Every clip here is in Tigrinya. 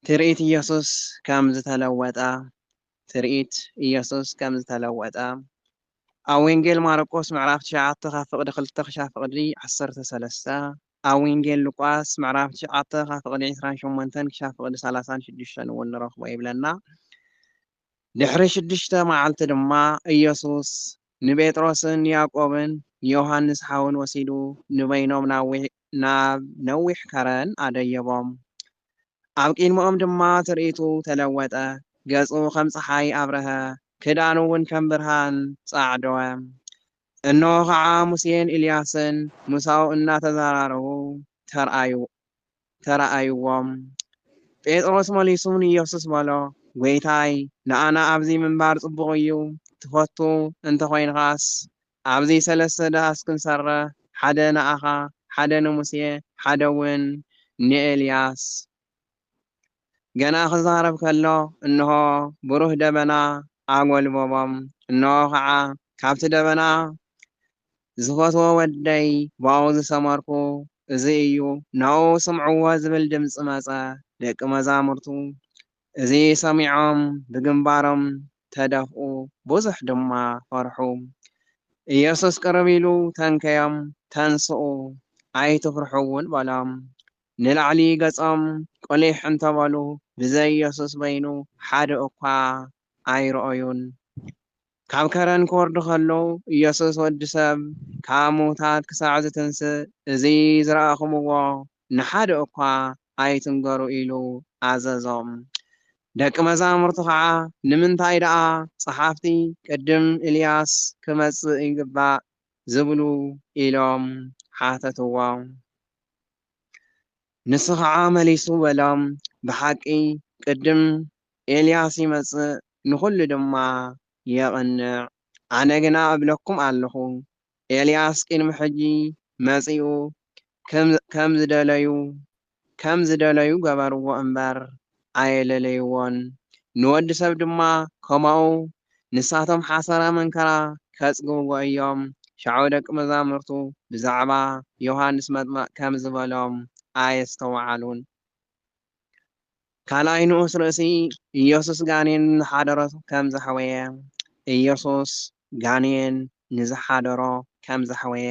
ትርኢት ኢየሱስ ከም ዝተለወጠ፣ ትርኢት ኢየሱስ ከም ዝተለወጠ ኣብ ወንጌል ማርቆስ ምዕራፍ ትሽዓተ ካብ ፍቕዲ ክልተ ክሻብ ፍቕዲ ዓሰርተ ሰለስተ፣ ኣብ ወንጌል ሉቃስ ምዕራፍ ትሽዓተ ካብ ፍቕዲ ዕስራን ሸሞንተን ክሻብ ፍቕዲ ሰላሳን ሽዱሽተን እውን ንረኽቦ ይብለና። ድሕሪ ሽዱሽተ መዓልቲ ድማ ኢየሱስ ንጴጥሮስን ያዕቆብን ዮሃንስ ሓውን ወሲዱ ንበይኖም ናብ ዊ-፣ ናብ ነዊሕ ከረን ኣደየቦም። ኣብ ቅድሚኦም ድማ ትርኢቱ ተለወጠ፣ ገጹ ከም ጸሓይ ኣብርሀ፣ ክዳኑ እውን ከም ብርሃን ጻዕደወ። እንሆ ኸዓ ሙሴን ኤልያስን ምሳኡ እናተዘራረቡ ተርኣዩ-፣ ተረኣይዎም። ጴጥሮስ መሊሱ ንኢየሱስ በሎ፣ "ጐይታይ፣ ንኣና ኣብዚ ምንባር ጽቡቕ እዩ። ትፈቱ እንተ ኾይንኻስ፣ ኣብዚ ሰለስተ ዳስ ክንሰርሕ፣ ሓደ ንኣኻ፣ ሓደ ንሙሴ፣ ሓደ እውን ንኤልያስ።" ገና ክዛረብ ከሎ፣ እንሆ ብሩህ ደበና ኣጎልበቦም። እንሆ ኸዓ ካብቲ ደበና፣ "ዝፈትዎ ወደይ፣ ብኣኡ ዝሰመርኩ፣ እዚ እዩ፣ ናኡ ስምዕዎ" ዝብል ድምጺ መጸ። ደቂ መዛሙርቱ እዚ ሰሚዖም ብግንባሮም ተደፍኡ፣ ብዙሕ ድማ ፈርሑ። ኢየሱስ ቅርብ ኢሉ ተንከዮም፣ "ተንስኡ፣ ኣይትፍርሑ" እውን በሎም። ንላዕሊ ገጾም ቁሊሕ እንተበሉ፣ ብዘይ ኢየሱስ በይኑ ሓደ እኳ ኣይረኣዩን። ካብ ከረን ክወርዱ ከለዉ፣ ኢየሱስ ወዲ ሰብ ካብ ምዉታት ክሳዕ ዝትንስእ፣ እዚ ዝረኣኹምዎ ንሓደ እኳ ኣይትንገሩ ኢሉ ኣዘዞም። ደቂ መዛሙርቱ ኸዓ፣ "ንምንታይ ደኣ ጸሓፍቲ ቅድም ኤልያስ ክመጽእ ይግባእ ዝብሉ?" ኢሎም ሓተትዎ። ንሱ ኸዓ መሊሱ በሎም፣ "ብሓቂ ቅድም ኤልያስ ይመጽእ፣ ንኹሉ ድማ የቕንዕ። ኣነ ግና እብለኩም ኣለኹ፣ ኤልያስ ቅድሚ ሕጂ መጺኡ ከም፣ ከም ዝደለዩ፣ ከም ዝደለዩ ገበርዎ እምበር፣ ኣየለለይዎን። ንወዲ ሰብ ድማ ከማኡ፣ ንሳቶም ሓሰረ መንከራ ከጽግብዎ እዮም። ሻዑ ደቂ መዛሙርቱ ብዛዕባ ዮሃንስ መጥምቕ ከም ዝበሎም ኣየስተውዓሉን። ካልኣይ ንኡስ ርእሲ፣ ኢየሱስ ጋኔን ንዝሓደሮ ከም ዘሕወየ። ኢየሱስ ጋኔን ንዝሓደሮ ከም ዘሕወየ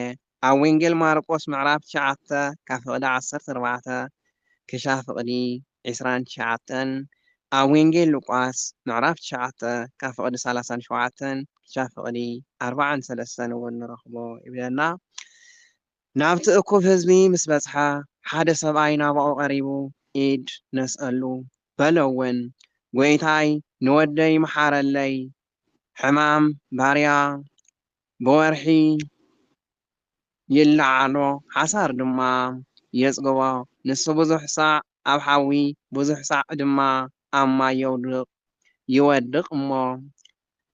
ኣብ ወንጌል ማርቆስ ምዕራፍ ትሽዓተ ካብ ፍቕዲ ዓሰርተ ኣርባዕተ ክሻ ፍቕዲ ዕስራን ትሽዓተን፣ ኣብ ወንጌል ሉቃስ ምዕራፍ ትሽዓተ ካብ ፍቕዲ ሰላሳን ሸውዓተን ክሻ ፍቕዲ ኣርባዓን ሰለስተን እውን ንረኽቦ ይብለና። ናብቲ እኩብ ህዝቢ ምስ በጽሐ፣ ሓደ ሰብኣይ ናባኡ ቀሪቡ፣ ኢድ ነስኣሉ፣ በሎ እውን፣ "ጐይታይ፣ ንወደይ መሓረለይ። ሕማም ባርያ ብወርሒ ይለዓሎ፣ ሓሳር ድማ የጽግቦ። ንሱ ብዙሕ ሳዕ ኣብ ሓዊ፣ ብዙሕ ሳዕ ድማ ኣብ ማይ የውድቕ፣ ይወድቕ እሞ፣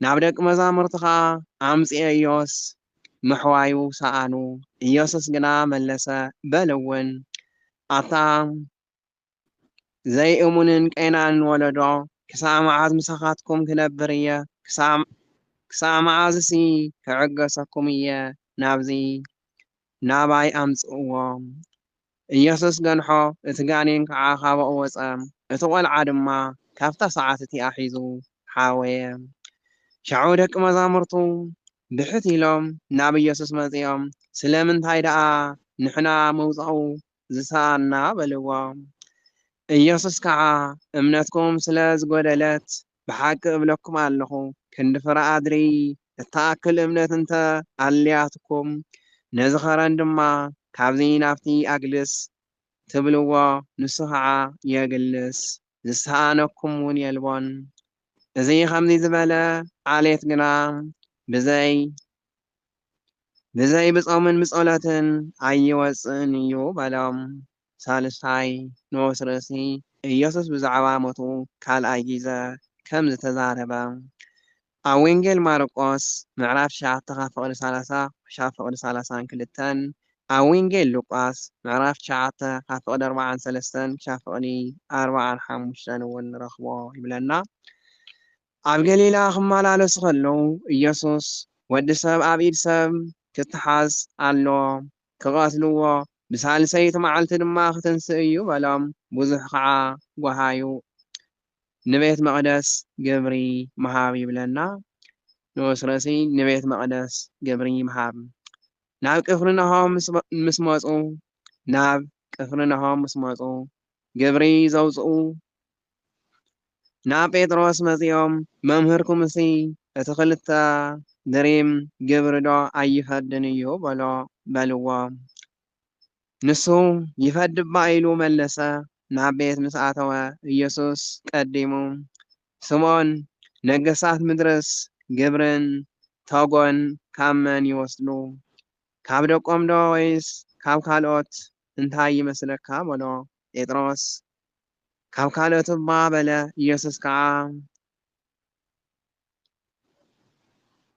ናብ ደቂ መዛሙርትኻ ኣምጽኤዮስ?" ምሕዋዩ ሰኣኑ። ኢየሱስ ግና መለሰ፣ በል እውን፣ ኣታ ዘይእሙንን ቄናንን ወለዶ፣ ክሳዕ መዓዝ ምሳኻትኩም ክነብር እየ? ክሳዕ፣ ክሳዕ መዓዝሲ ክዕገሰኩም እየ? ናብዚ፣ ናባይ ኣምጽእዎ። ኢየሱስ ገንሖ፣ እቲ ጋኔን ከዓ ካብኡ ወጸ። እቲ ቈልዓ ድማ ካብታ ሰዓት እቲኣ ሒዙ ሓወየ። ሻዑ ደቂ መዛሙርቱ ብሕት ኢሎም ናብ ኢየሱስ መጺኦም፣ "ስለምንታይ ደኣ ንሕና ምውጻኡ ዝሰኣና?" በልዎ። ኢየሱስ ከዓ፣ "እምነትኩም ስለ ዝጎደለት፣ ብሓቂ እብለኩም ኣለኹ፣ ክንዲ ፍረ ኣድሪ እትኣክል እምነት እንተ ኣልያትኩም፣ ነዚ ኸረን ድማ፣ 'ካብዚ ናብቲ ኣግልስ' ትብልዎ፣ ንሱ ኸዓ የግልስ፣ ዝሰኣነኩም እውን የልቦን። እዚ ኸምዚ ዝበለ ዓሌት ግና ብዘይ፣ ብዘይ ብጾምን ብጸሎትን ኣይወጽእን እዩ" በሎም። ሳልሳይ ንኡስ ርእሲ፣ ኢየሱስ ብዛዕባ ሞቱ ካልኣይ ግዜ ከም ዝተዛረበ፣ ኣብ ወንጌል ማርቆስ ምዕራፍ ትሽዓተ ካብ ፍቕዲ ሰላሳ ክሻብ ፍቕዲ ሰላሳን ክልተን፣ ኣብ ወንጌል ሉቃስ ምዕራፍ ትሽዓተ ካብ ፍቕዲ ኣርባዓን ሰለስተን ክሻብ ፍቕዲ ኣርባዓን ሓሙሽተን እውን ንረኽቦ ይብለና። ኣብ ገሊላ ክመላለሱ ከለዉ፣ ኢየሱስ፣ "ወዲ ሰብ ኣብ ኢድ ሰብ ክተሓዝ ኣለዎ፣ ክቐትልዎ፣ ብሳልሰይቲ መዓልቲ ድማ ክትንስእ እዩ" በሎም። ብዙሕ ኸዓ ጓሃዩ፣ ንቤት መቕደስ ግብሪ ምሃብ ይብለና። ንኡስ ርእሲ ንቤት መቕደስ ግብሪ ምሃብ። ናብ ቅፍርናሆም ምስ መ-፣ ምስ መጹ፣ ናብ ቅፍርናሆም ምስ መጹ፣ ግብሪ ዘውጽኡ ናብ ጴጥሮስ መጺኦም፣ "መምህርኩምሲ እቲ ክልተ ድሪም ግብሪ ዶ ኣይፈድን እዩ?" በሎ፣ በልዎ። ንሱ፣ "ይፈዲ እባ" ኢሉ መለሰ። ናብ ቤት ምስ ኣተወ፣ ኢየሱስ ቀዲሙ፣ "ስምኦን፣ ነገሳት ምድርስ ግብርን ተጎን ካብ መን ይወስዱ? ካብ ደቆም ዶ ወይስ ካብ ካልኦት? እንታይ ይመስለካ?" በሎ። ጴጥሮስ፣ "ካብ ካልኦት እባ" በለ። ኢየሱስ ከኣ፣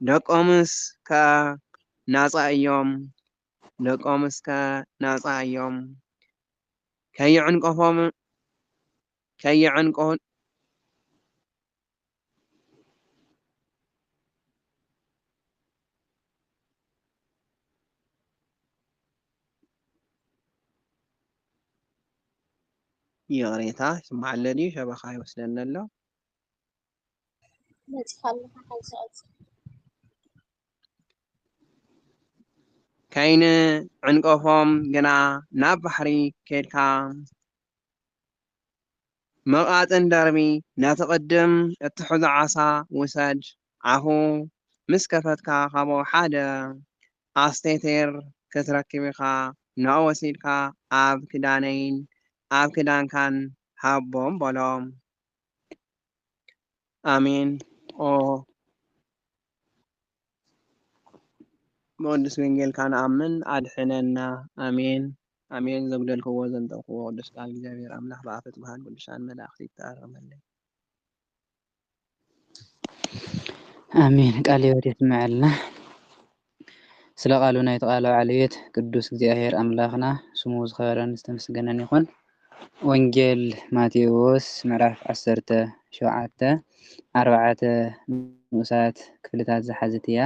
"ደቆምስ ከ ናጻ እዮም፣ ደቆምስ ከ ናጻ እዮም። ከይዕንቀፎም፣ ከይዕንቀ-" ይቕሬታ፣ ይስማዓለ ድዩ? ሸበኻ ይወስደኒ ኣሎ። መጺኻ ኣለኻ፣ ሓይሽ ቀጽል። ከይንዕንቀፎም ግና ናብ ባሕሪ ኬድካ መቓጥን ደርቢ፣ ነቲ ቅድም እትሕዞ ዓሳ ውሰድ። ኣፉ ምስ ከፈትካ፣ ካብኡ ሓደ ኣስቴቴር ክትረክብ ኢኻ። ንዕኡ ወሲድካ ኣብ ክዳነይን ኣብ ክዳንካን ሃቦም በሎ። ኣሜን። ኦ ብቅዱስ ወንጌልካ ንኣምን፣ ኣድሕነና። ኣሜን፣ ኣሜን። ዘጉደልክዎ ዘንጠብክዎ ቅዱስ ቃል እግዚኣብሔር ኣምላኽ ብኣፈ ትጉሃን ቅዱሳን መላእኽቲ ይተኣረመለይ። ኣሜን። ቃለ ሕይወት የስምዐልና። ስለ ቃሉ ናይቲ ቃል ባለቤት ቅዱስ እግዚኣብሔር ኣምላኽና ስሙ ዝኸበረን ዝተመስገነን ይኹን። ወንጌል ማቴዎስ ምዕራፍ ዓሰርተ ሸውዓተ ኣርባዕተ ንኡሳት ክፍልታት ዝሓዘት እያ።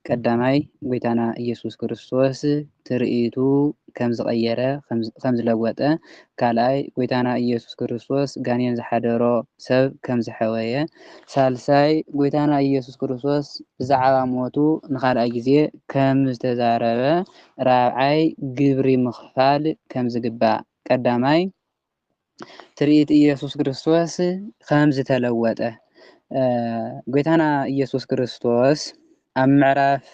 ቀዳማይ፣ ጎይታና ኢየሱስ ክርስቶስ ትርኢቱ ከም ዝቐየረ፣ ከም ዝ-፣ ከም ዝለወጠ። ካልኣይ፣ ጎይታና ኢየሱስ ክርስቶስ ጋኔን ዝሓደሮ ሰብ ከም ዝሐወየ። ሳልሳይ፣ ጎይታና ኢየሱስ ክርስቶስ ብዛዕባ ሞቱ ንኻልኣይ ግዜ ከም ዝተዛረበ። ራብዓይ፣ ግብሪ ምኽፋል ከም ዝግባእ። ቀዳማይ፣ ትርኢት ኢየሱስ ክርስቶስ ከም ዝተለወጠ። እ፣ ጎይታና ኢየሱስ ክርስቶስ ኣብ ምዕራፍ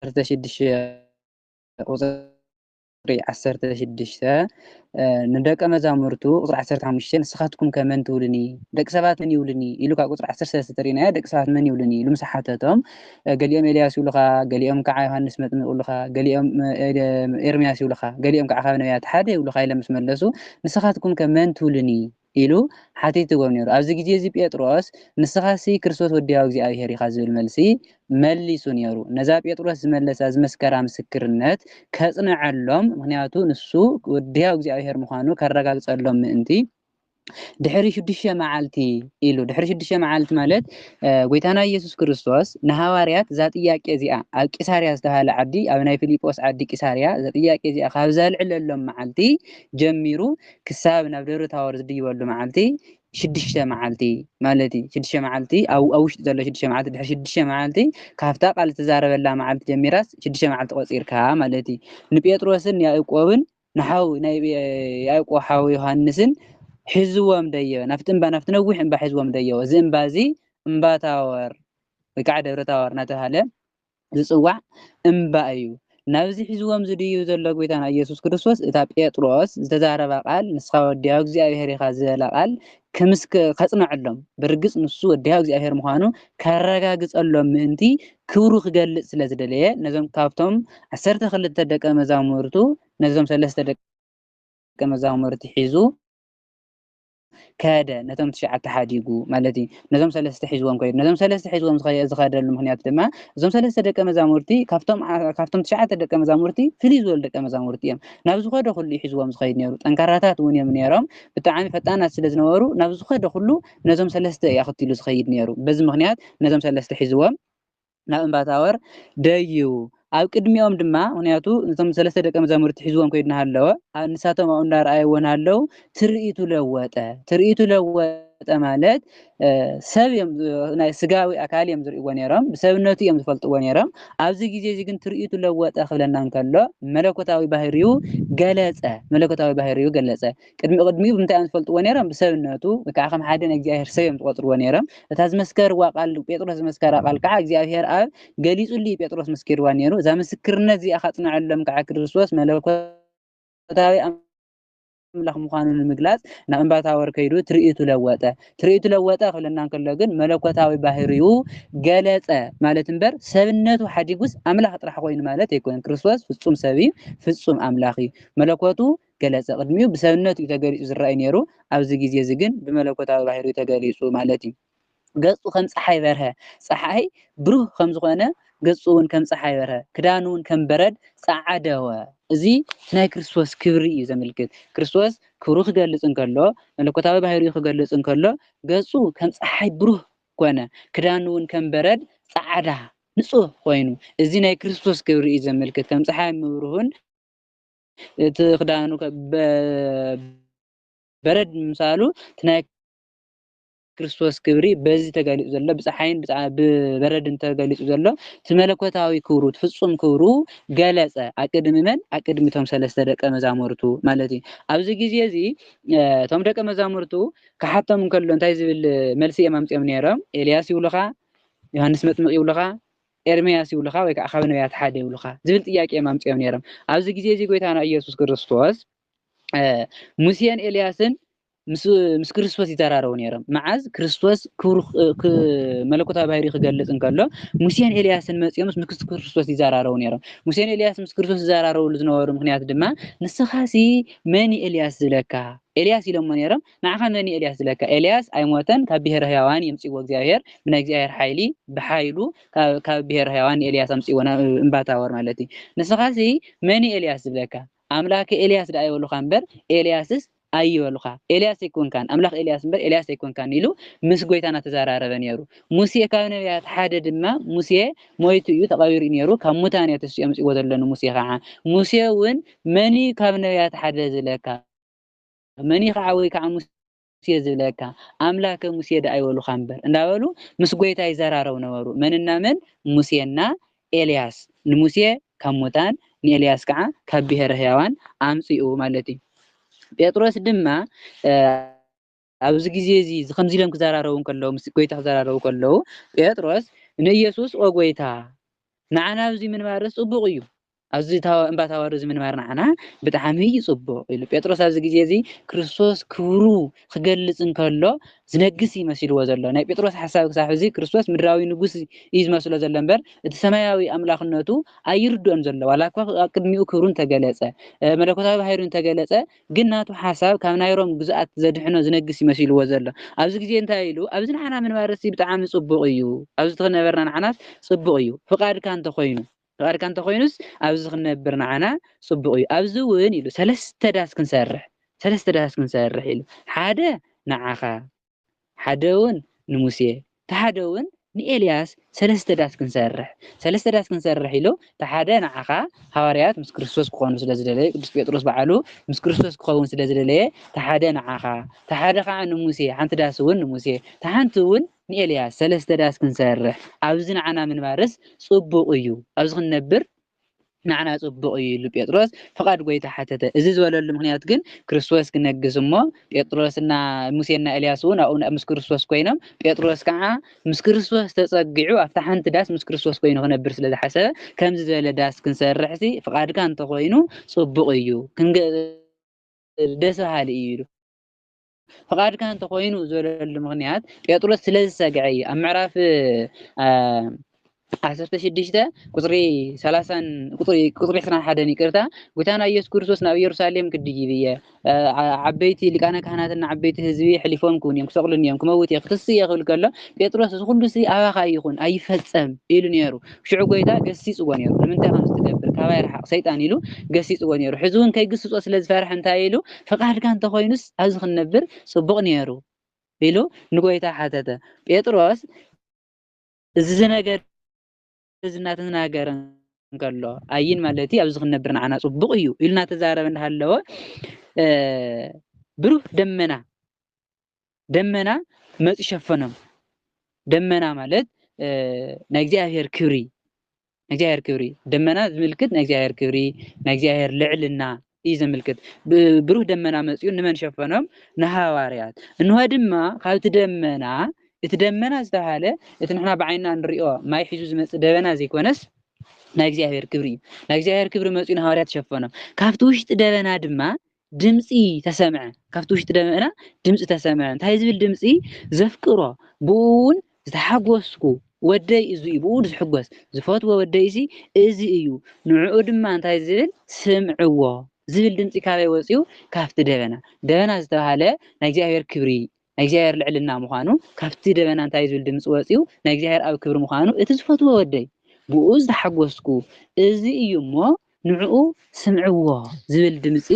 ዓሰርተ ሽዱሽተ ቁጽሪ ዓሰርተ ሽዱሽተ፣ እ፣ ንደቀ መዛሙርቱ፣ ቁጽሪ ዓሰርተ ሓሙሽተ፣ "ንስኻትኩም ከ መን ትብሉኒ? ደቂ ሰባት መን ይብሉኒ?" ኢሉ ካብ ቁጽሪ ዓሰርተ ሰለስተ ተሪእናዮ፣ "ደቂ ሰባት መን ይብሉኒ?" ኢሉ ምስ ሓተቶም፣ እ፣ ገሊኦም ኤልያስ ይብሉኻ፣ ገሊኦም ከዓ ዮሃንስ መጥምቅ ይብሉኻ፣ ገሊኦም፣ እ፣ ኤርምያስ ይብሉኻ፣ ገሊኦም ከዓ ካብ ነቢያት ሓደ ይብሉኻ ኢሎም ምስ መለሱ፣ "ንስኻትኩም ከ መን ትብሉኒ?" ኢሉ ሓቲትዎም ነይሩ። ኣብዚ ግዜ እዚ ጴጥሮስ፣ "ንስኻሲ ክርስቶስ ወዲ ሕያው እግዚኣብሔር ኢኻ" ዝብል መልሲ መሊሱ ነይሩ። ነዛ ጴጥሮስ ዝመለሳ ዝመስከራ ምስክርነት ከጽንዐሎም፣ ምኽንያቱ ንሱ ወዲ ሕያው እግዚኣብሔር ምዃኑ ከረጋግጸሎም ምእንቲ፣ ድሕሪ ሽዱሽተ መዓልቲ ኢሉ። ድሕሪ ሽዱሽተ መዓልቲ ማለት፣ እ፣ ጎይታና ኢየሱስ ክርስቶስ ንሃዋርያት እዛ ጥያቄ እዚኣ ኣብ ቂሳርያ ዝተባህለ ዓዲ፣ ኣብ ናይ ፊልጶስ ዓዲ ቂሳርያ እዛ ጥያቄ እዚኣ ካብ ዘልዕለሎም መዓልቲ ጀሚሩ ክሳብ ናብ ደብረ ታቦር ዝድይበሉ መዓልቲ ሽዱሽተ መዓልቲ ማለት እዩ። ሽዱሽተ መዓልቲ፣ ኣብ፣ ኣብ ውሽጢ ዘሎ ሽዱሽተ መዓልቲ፣ ድሕሪ ሽዱሽተ መዓልቲ ካብታ ቃል እተዛረበላ መዓልቲ ጀሚራስ ሽዱሽተ መዓልቲ ቆጺርካ ማለት እዩ። ንጴጥሮስን ያዕቆብን ንሓው ናይ ያዕቆብ ሓው ዮሃንስን ሒዝዎም ደየበ። ናብቲ እምባ፣ ናብቲ ነዊሕ እምባ ሒዝዎም ደየበ። እዚ እምባ እዚ እምባ ታወር ወይ ከዓ ደብረ ታወር እናተባሃለ ዝጽዋዕ እምባ እዩ። ናብዚ ሒዝዎም ዝድዩ ዘሎ ጎይታና ኢየሱስ ክርስቶስ፣ እታ ጴጥሮስ ዝተዛረባ ቃል፣ "ንስኻ ወዲ እግዚኣብሔር ኢኻ" ዝበላ ቃል፣ ክምስክ-፣ ከጽንዐሎም፣ ብርግጽ ንሱ ወዲ እግዚኣብሔር ምዃኑ ከረጋግጸሎም ምእንቲ፣ ክብሩ ክገልጽ ስለ ዝደለየ፣ ነዞም ካብቶም ዓሰርተ ክልተ ደቀ መዛሙርቱ፣ ነዞም ሰለስተ ደቀ መዛሙርቲ ሒዙ ከደ፣ ነቶም ትሽዓተ ሓዲጉ ማለት እዩ። ነዞም ሰለስተ ሒዝዎም ከይዱ። ነዞም ሰለስተ ሒዝዎም ዝኸ-፣ ዝኸደሉ ምኽንያት ድማ፣ እዞም ሰለስተ ደቀ መዛሙርቲ ካብቶም ዓ-፣ ካብቶም ትሽዓተ ደቀ መዛሙርቲ ፍልይ ዝበሉ ደቀ መዛሙርቲ እዮም። ናብ ዝኸደ ኩሉ እዩ ሒዝዎም ዝኸይድ ነይሩ። ጠንካራታት እውን እዮም ነይሮም። ብጣዕሚ ፈጣናት ስለ ዝነበሩ፣ ናብ ዝኸደ ኩሉ ነዞም ሰለስተ እዩ ኣኽቲሉ ዝኸይድ ነይሩ። በዚ ምኽንያት ነዞም ሰለስተ ሒዝዎም ናብ እምባ ታወር ደይቡ። ኣብ ቅድሚኦም ድማ፣ ምኽንያቱ እቶም ሰለስተ ደቀ መዛሙርቲ ሒዝዎም ከይዱ እናሃለወ፣ ኣ-፣ ንሳቶም ኣብኡ እንዳረኣይዎ እናሃለዉ ትርኢቱ ለወጠ። ትርኢቱ ለወጠ ማለት፣ እ፣ ሰብ እዮም፣ እ፣ ናይ ስጋዊ ኣካል እዮም ዝርእይዎ ነይሮም፣ ብሰብነቱ እዮም ዝፈልጥዎ ነይሮም። ኣብዚ ግዜ እዚ ግን ትርኢቱ ለወጠ ክብለና እንከሎ፣ መለኮታዊ ባህሪኡ ገለጸ። መለኮታዊ ባህሪኡ ገለጸ። ቅድሚ ቅድሚኡ ብምንታይ እዮም ዝፈልጥዎ ነይሮም? ብሰብነቱ፣ ወይ ከዓ ከም ሓደ ናይ እግዚኣብሔር ሰብ እዮም ዝቆጽርዎ ነይሮም። እታ ዝመስከርዋ ቃል፣ ጴጥሮስ ዝመስከራ ቃል ከዓ እግዚኣብሔር ኣብ ገሊጹሉ እዩ ጴጥሮስ መስኪርዋ ነይሩ። እዛ ምስክርነት እዚኣ ካጽንዐሎም ከዓ ክርስቶስ መለኮታዊ ኣምላኽ ምዃኑ ንምግላጽ ናብ እምባ ታቦር ከይዱ ትርኢቱ ለወጠ። ትርኢቱ ለወጠ ክብለና እንከሎ ግን መለኮታዊ ባህሪኡ ገለጸ ማለት እምበር፣ ሰብነቱ ሓዲጉስ ኣምላኽ ጥራሕ ኮይኑ ማለት ኣይኮነን። ክርስቶስ ፍጹም ሰብ እዩ፣ ፍጹም ኣምላኽ እዩ። መለኮቱ ገለጸ። ቅድሚኡ ብሰብነቱ እዩ ተገሊጹ ዝረኣይ ነይሩ፣ ኣብዚ ግዜ እዚ ግን ብመለኮታዊ ባህሪኡ ተገሊጹ ማለት እዩ። ገጹ ከም ጸሓይ በርሀ። ጸሓይ ብሩህ ከም ዝኾነ፣ ገጹ እውን ከም ጸሓይ በርሀ። ክዳኑ እውን ከም በረድ ጸዓደወ። እዚ ናይ ክርስቶስ ክብሪ እዩ ዘመልክት። ክርስቶስ ክብሩ ክገልጽ እንከሎ፣ መለኮታዊ ባህሪኡ ክገልጽ እንከሎ፣ ገጹ ከም ጸሓይ ብሩህ ኮነ። ክዳኑ እውን ከም በረድ ጸዓዳ፣ ንጹህ ኮይኑ። እዚ ናይ ክርስቶስ ክብሪ እዩ ዘመልክት። ከም ጸሓይ ምብርሁን፣ እቲ ክዳኑ ከ-፣ በ-፣ በረድ ምምሳሉ፣ እቲ ናይ ክርስቶስ ክብሪ በዚ ተገሊጹ ዘሎ፣ ብጸሓይን ብጸ-፣ ብበረድን ተገሊጹ ዘሎ፣ እቲ መለኮታዊ ክብሩ፣ እቲ ፍጹም ክብሩ ገለጸ። ኣቅድሚ መን? ኣቅድሚ እቶም ሰለስተ ደቀ መዛሙርቱ ማለት እዩ። ኣብዚ ግዜ እዚ፣ እ፣ እቶም ደቀ መዛሙርቱ ክሓቶም እንከሎ እንታይ ዝብል መልሲ እዮም ኣምጺኦም ነይሮም? ኤልያስ ይብሉኻ፣ ዮሃንስ መጥምቕ ይብሉኻ፣ ኤርምያስ ይብሉኻ፣ ወይ ከዓ ካብ ነቢያት ሓደ ይብሉኻ ዝብል ጥያቄ እዮም ኣምጺኦም ነይሮም። ኣብዚ ግዜ እዚ ጎይታና ኢየሱስ ክርስቶስ፣ እ፣ ሙሴን ኤልያስን ምስ፣ ምስ ክርስቶስ ይዘራረቡ ነይሮም። መዓዝ ክርስቶስ ክብሩ ክ-፣ ክ-፣ መለኮታዊ ባህሪ ክገልጽ እንከሎ፣ ሙሴን ኤልያስን መጺኦምስ ምስ ክርስቶስ ይዘራረቡ ነይሮም። ሙሴን ኤልያስ ምስ ክርስቶስ ዝዘራረብሉ ዝነበሩ ምኽንያት ድማ፣ "ንስኻሲ መን እዩ ኤልያስ ዝብለካ?" ኤልያስ ኢሎሞ ነይሮም። "ንዓኻ መን እዩ ኤልያስ ዝብለካ?" ኤልያስ ኣይሞተን፣ ካብ ብሔረ ሕያዋን የምጽእዎ እግዚኣብሔር፣ ብናይ እግዚኣብሔር ሓይሊ፣ ብሓይሉ ካብ፣ ካብ ብሔረ ሕያዋን ንኤልያስ ኣምጽእዎ፣ ናብ እምባ ታቦር ማለት እዩ። "ንስኻሲ መን እዩ ኤልያስ ዝብለካ? ኣምላከ ኤልያስ ደኣ ይበሉኻ እምበር፣ ኤልያስስ ኣይበሉኻ። ኤልያስ ኣይኮንካን፣ ኣምላኽ ኤልያስ እምበር ኤልያስ ኣይኮንካን" ኢሉ ምስ ጎይታና ተዘራረበ ነይሩ። ሙሴ ካብ ነቢያት ሓደ ድማ፣ ሙሴ ሞይቱ እዩ፣ ተቐቢሩ እዩ ነይሩ፣ ካብ ሙታን እየ ተሲኡ ኣምጽእዎ ዘሎ ንሙሴ ኸዓ። ሙሴ እውን፣ "መን እዩ ካብ ነቢያት ሓደ ዝብለካ? መን እዩ ኸዓ ወይ ከዓ ሙሴ ዝብለካ? ኣምላከ ሙሴ ደኣ ይበሉኻ እምበር" እንዳበሉ ምስ ጎይታ ይዘራረቡ ነበሩ። መንና መን? ሙሴና ኤልያስ። ንሙሴ ካብ ሙታን፣ ንኤልያስ ከዓ ካብ ብሔረ ሕያዋን ኣምጺኡ ማለት እዩ። ጴጥሮስ ድማ፣ እ፣ ኣብዚ ግዜ እዚ፣ እዚ ከምዚ ኢሎም ክዘራረቡ እንከለዉ፣ ምስ ጎይታ ክዘራረቡ ከለዉ፣ ጴጥሮስ ንኢየሱስ፣ "ኦ ጎይታ፣ ንዓና ኣብዚ ምንባርስ ጽቡቕ እዩ። ኣብዚ ታወ-፣ እምባ ታቦር እዚ ምንባር ንዓና ብጣዕሚ እዩ ጽቡቕ" ኢሉ። ጴጥሮስ ኣብዚ ግዜ እዚ ክርስቶስ ክብሩ ክገልጽ እንከሎ ዝነግስ እዩ መሲልዎ ዘሎ። ናይ ጴጥሮስ ሓሳብ ክሳብ ሕዚ ክርስቶስ ምድራዊ ንጉስ እዩ ዝመስሎ ዘሎ እምበር፣ እቲ ሰማያዊ ኣምላኽነቱ ኣይርድኦን ዘሎ። ዋላ እኳ ኣብ ቅድሚኡ ክብሩ እንተገለጸ፣ እ፣ መለኮታዊ ባህሪኡ እንተገለጸ፣ ግን ናቱ ሓሳብ ካብ ናይ ሮም ግዝኣት ዘድሕኖ ዝነግስ እዩ መሲልዎ ዘሎ። ኣብዚ ግዜ እንታይ ኢሉ? "ኣብዚ ንዓና ምንባርሲ ብጣዕሚ ጽቡቕ እዩ። ኣብዚ ተነበርና ንዓናስ ጽቡቕ እዩ። ፍቓድካ እንተኾይኑ፣ ፍቓድካ እንተኾይኑስ ኣብዚ ክንነብር ንዓና ጽቡቕ እዩ። ኣብዚ እውን" ኢሉ፣ "ሰለስተ ዳስ ክንሰርሕ፣ ሰለስተ ዳስ ክንሰርሕ" ኢሉ። ሓደ ንዓኻ፣ ሓደ እውን ንሙሴ፣ እቲ ሓደ እውን ንኤልያስ ሰለስተ ዳስ ክንሰርሕ፣ ሰለስተ ዳስ ክንሰርሕ ኢሉ፣ እቲ ሓደ ንዓኻ፣ ሃዋርያት ምስ ክርስቶስ ክኾኑ ስለ ዝደለየ፣ ቅዱስ ጴጥሮስ በዓሉ ምስ ክርስቶስ ክኸውን ስለ ዝደለየ፣ እቲ ሓደ ንዓኻ፣ እቲ ሓደ ኸዓ ንሙሴ፣ ሓንቲ ዳስ እውን ንሙሴ፣ እቲ ሓንቲ እውን ንኤልያስ፣ ሰለስተ ዳስ ክንሰርሕ፣ ኣብዚ ንዓና ምንባርስ ጽቡቕ እዩ። ኣብዚ ክንነብር ንዓና ጽቡቕ እዩ ኢሉ ጴጥሮስ ፍቓድ ጐይታ ሓተተ። እዚ ዝበለሉ ምኽንያት ግን ክርስቶስ ክነግስ እሞ ጴጥሮስና ሙሴና ኤልያስ እውን ኣብኡ ምስ ክርስቶስ ኮይኖም፣ ጴጥሮስ ከዓ ምስ ክርስቶስ ተጸጊዑ ኣብታ ሓንቲ ዳስ ምስ ክርስቶስ ኮይኑ ክነብር ስለ ዝሓሰበ፣ ከምዚ ዝበለ ዳስ ክንሰርሕሲ ፍቓድካ እንተኾይኑ ጽቡቕ እዩ። ክንገ-፣ ደስ በሃሊ እዩ ኢሉ። ፍቓድካ እንተኾይኑ ዝበለሉ ምኽንያት ጴጥሮስ ስለ ዝሰግዐ እዩ። ኣብ ምዕራፍ፣ አ፣ ዓሰርተ ሽዱሽተ ቁጽሪ ሰላሳን ቁጽሪ፣ ቁጽሪ ዕስራን ሓደን ይቅርታ፣ ጎይታና ኢየሱስ ክርስቶስ ናብ ኢየሩሳሌም ክድይብ እየ፣ አ፣ ዓ-፣ ዓበይቲ ሊቃነ ካህናትና ዓበይቲ ህዝቢ ሕሊፎም ክውን እዮም፣ ክሰቕሉኒ እዮም፣ ክመውት እየ፣ ክትስእ እየ ክብል ከሎ ጴጥሮስ እዚ ኩሉ ሲ ኣባኻ ይኹን ኣይፈጸም ኢሉ ነይሩ። ሽዑ ጎይታ ገሲጽዎ ነይሩ። ንምንታይ ከምዚ ትገብር? ካባይ ርሓቕ ሰይጣን ኢሉ ገሲጽዎ ነይሩ። ሕዚ እውን ከይግስጾ ስለ ዝፈርሐ እንታይ ኢሉ? ፍቓድካ እንተኾይኑስ ኣብዚ ክንነብር ጽቡቕ ነይሩ ኢሉ ንጎይታ ሓተተ። ጴጥሮስ እዚ ነገር እዚ እናተናገረ እንከሎ ኣይን ማለት እዩ፣ ኣብዚ ክንነብር ንዓና ጽቡቕ እዩ ኢሉ እናተዛረበ እንዳሃለወ፣ እ፣ ብሩህ ደመና፣ ደመና መጺኡ ሸፈኖም። ደመና ማለት፣ እ፣ ናይ እግዚኣብሔር ክብሪ፣ ናይ እግዚኣብሔር ክብሪ፣ ደመና ዝምልክት ናይ እግዚኣብሔር ክብሪ፣ ናይ እግዚኣብሔር ልዕልና እዩ ዘመልክት። ብ-፣ ብሩህ ደመና መጺኡ ንመን ሸፈኖም? ንሃዋርያት። እንሆ ድማ ካብቲ ደመና፣ እቲ ደመና ዝተባሃለ እቲ ንሕና ብዓይንና ንሪኦ ማይ ሒዙ ዝመጽእ ደበና ዘይኮነስ፣ ናይ እግዚኣብሔር ክብሪ እዩ። ናይ እግዚኣብሔር ክብሪ መጺኡ ንሃዋርያት ሸፈኖም። ካብቲ ውሽጢ ደበና ድማ ድምጺ ተሰምዐ። ካብቲ ውሽጢ ደበና ድምጺ ተሰምዐ። እንታይ ዝብል ድምጺ? "ዘፍቅሮ ብኡ እውን ዝተሓጎስኩ ወደይ እዚ እዩ፣ ብኡ ዝሕጎስ ዝፈትዎ ወደይ እዚ፣ እዚ እዩ፣ ንዕኡ ድማ እንታይ ዝብል? ስምዕዎ" ዝብል ድምጺ ካበይ ወጺኡ? ካብቲ ደበና። ደበና ዝተባሃለ ናይ እግዚኣብሔር ክብሪ፣ ናይ እግዚኣብሔር ልዕልና ምዃኑ፣ ካብቲ ደበና እንታይ ዝብል ድምጺ ወጺኡ? ናይ እግዚኣብሔር ኣብ ክብሪ ምዃኑ፣ እቲ ዝፈትዎ ወደይ፣ ብኡ ዝተሓጎስኩ እዚ እዩ እሞ ንዕኡ ስምዕዎ ዝብል ድምጺ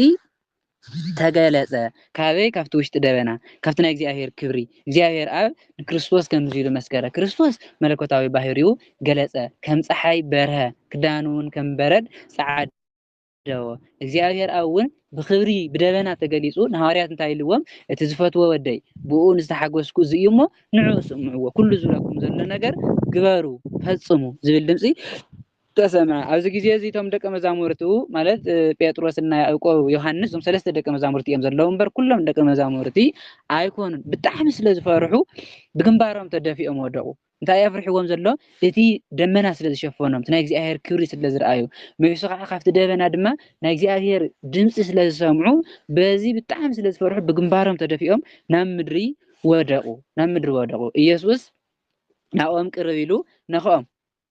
ተገለጸ። ካበይ? ካብቲ ውሽጢ ደበና፣ ካብቲ ናይ እግዚኣብሔር ክብሪ። እግዚኣብሔር ኣብ ንክርስቶስ ከምዚ ኢሉ መስከረ። ክርስቶስ መለኮታዊ ባህሪኡ ገለጸ። ከም ጸሓይ በርሀ፣ ክዳኑ እውን ከም በረድ ጸዓደዎ። እግዚኣብሔር ኣብ እውን ብክብሪ ብደበና ተገሊጹ ንሃዋርያት እንታይ ኢልዎም? "እቲ ዝፈትዎ ወደይ፣ ብኡ ንዝተሓጎስኩ እዚ እዩ እሞ ንዕኡ ስምዕዎ። ኩሉ ዝብለኩም ዘሎ ነገር ግበሩ፣ ፈጽሙ" ዝብል ድምጺ ተሰምዐ። ኣብዚ ግዜ እዚ እቶም ደቀ መዛሙርቱ፣ ማለት፣ እ፣ ጴጥሮስ እና ያዕቆብ፣ ዮሃንስ፣ እዞም ሰለስተ ደቀ መዛሙርቲ እዮም ዘለዉ እምበር፣ ኩሎም ደቀ መዛሙርቲ ኣይኮኑን። ብጣዕሚ ስለ ዝፈርሑ ብግንባሮም ተደፊኦም ወደቑ። እንታይ ኣፍርሕዎም ዘሎ? እቲ ደመና ስለ ዝሸፈኖም፣ እቲ ናይ እግዚኣብሔር ክብሪ ስለ ዝረኣዩ። መሊሱ ከዓ ካብቲ ደበና ድማ ናይ እግዚኣብሔር ድምፂ ስለ ዝሰምዑ፣ በዚ ብጣዕሚ ስለ ዝፈርሑ ብግንባሮም ተደፊኦም ናብ ምድሪ ወደቑ፣ ናብ ምድሪ ወደቑ። ኢየሱስ ናብኦም ቅርብ ኢሉ ነኽኦም፣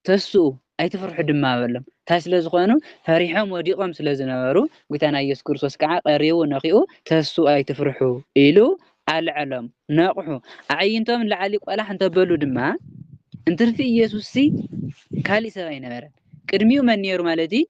"ተስኡ፣ ኣይትፍርሑ" ድማ በሎም። እንታይ ስለ ዝኾኑ? ፈሪሖም ወዲቖም ስለ ዝነበሩ፣ ጐይታና ኢየሱስ ክርስቶስ ከዓ ቀሪቡ ነኺኡ፣ "ተስኡ፣ ኣይትፍርሑ" ኢሉ ኣልዐሎም። ነቕሑ። ኣዕይንቶም ንላዕሊ ቆላሕ እንተበሉ ድማ፣ እንትርፊ ኢየሱስሲ ካሊእ ሰብ ኣይነበረን። ቅድሚኡ መን ነይሩ ማለት እዩ?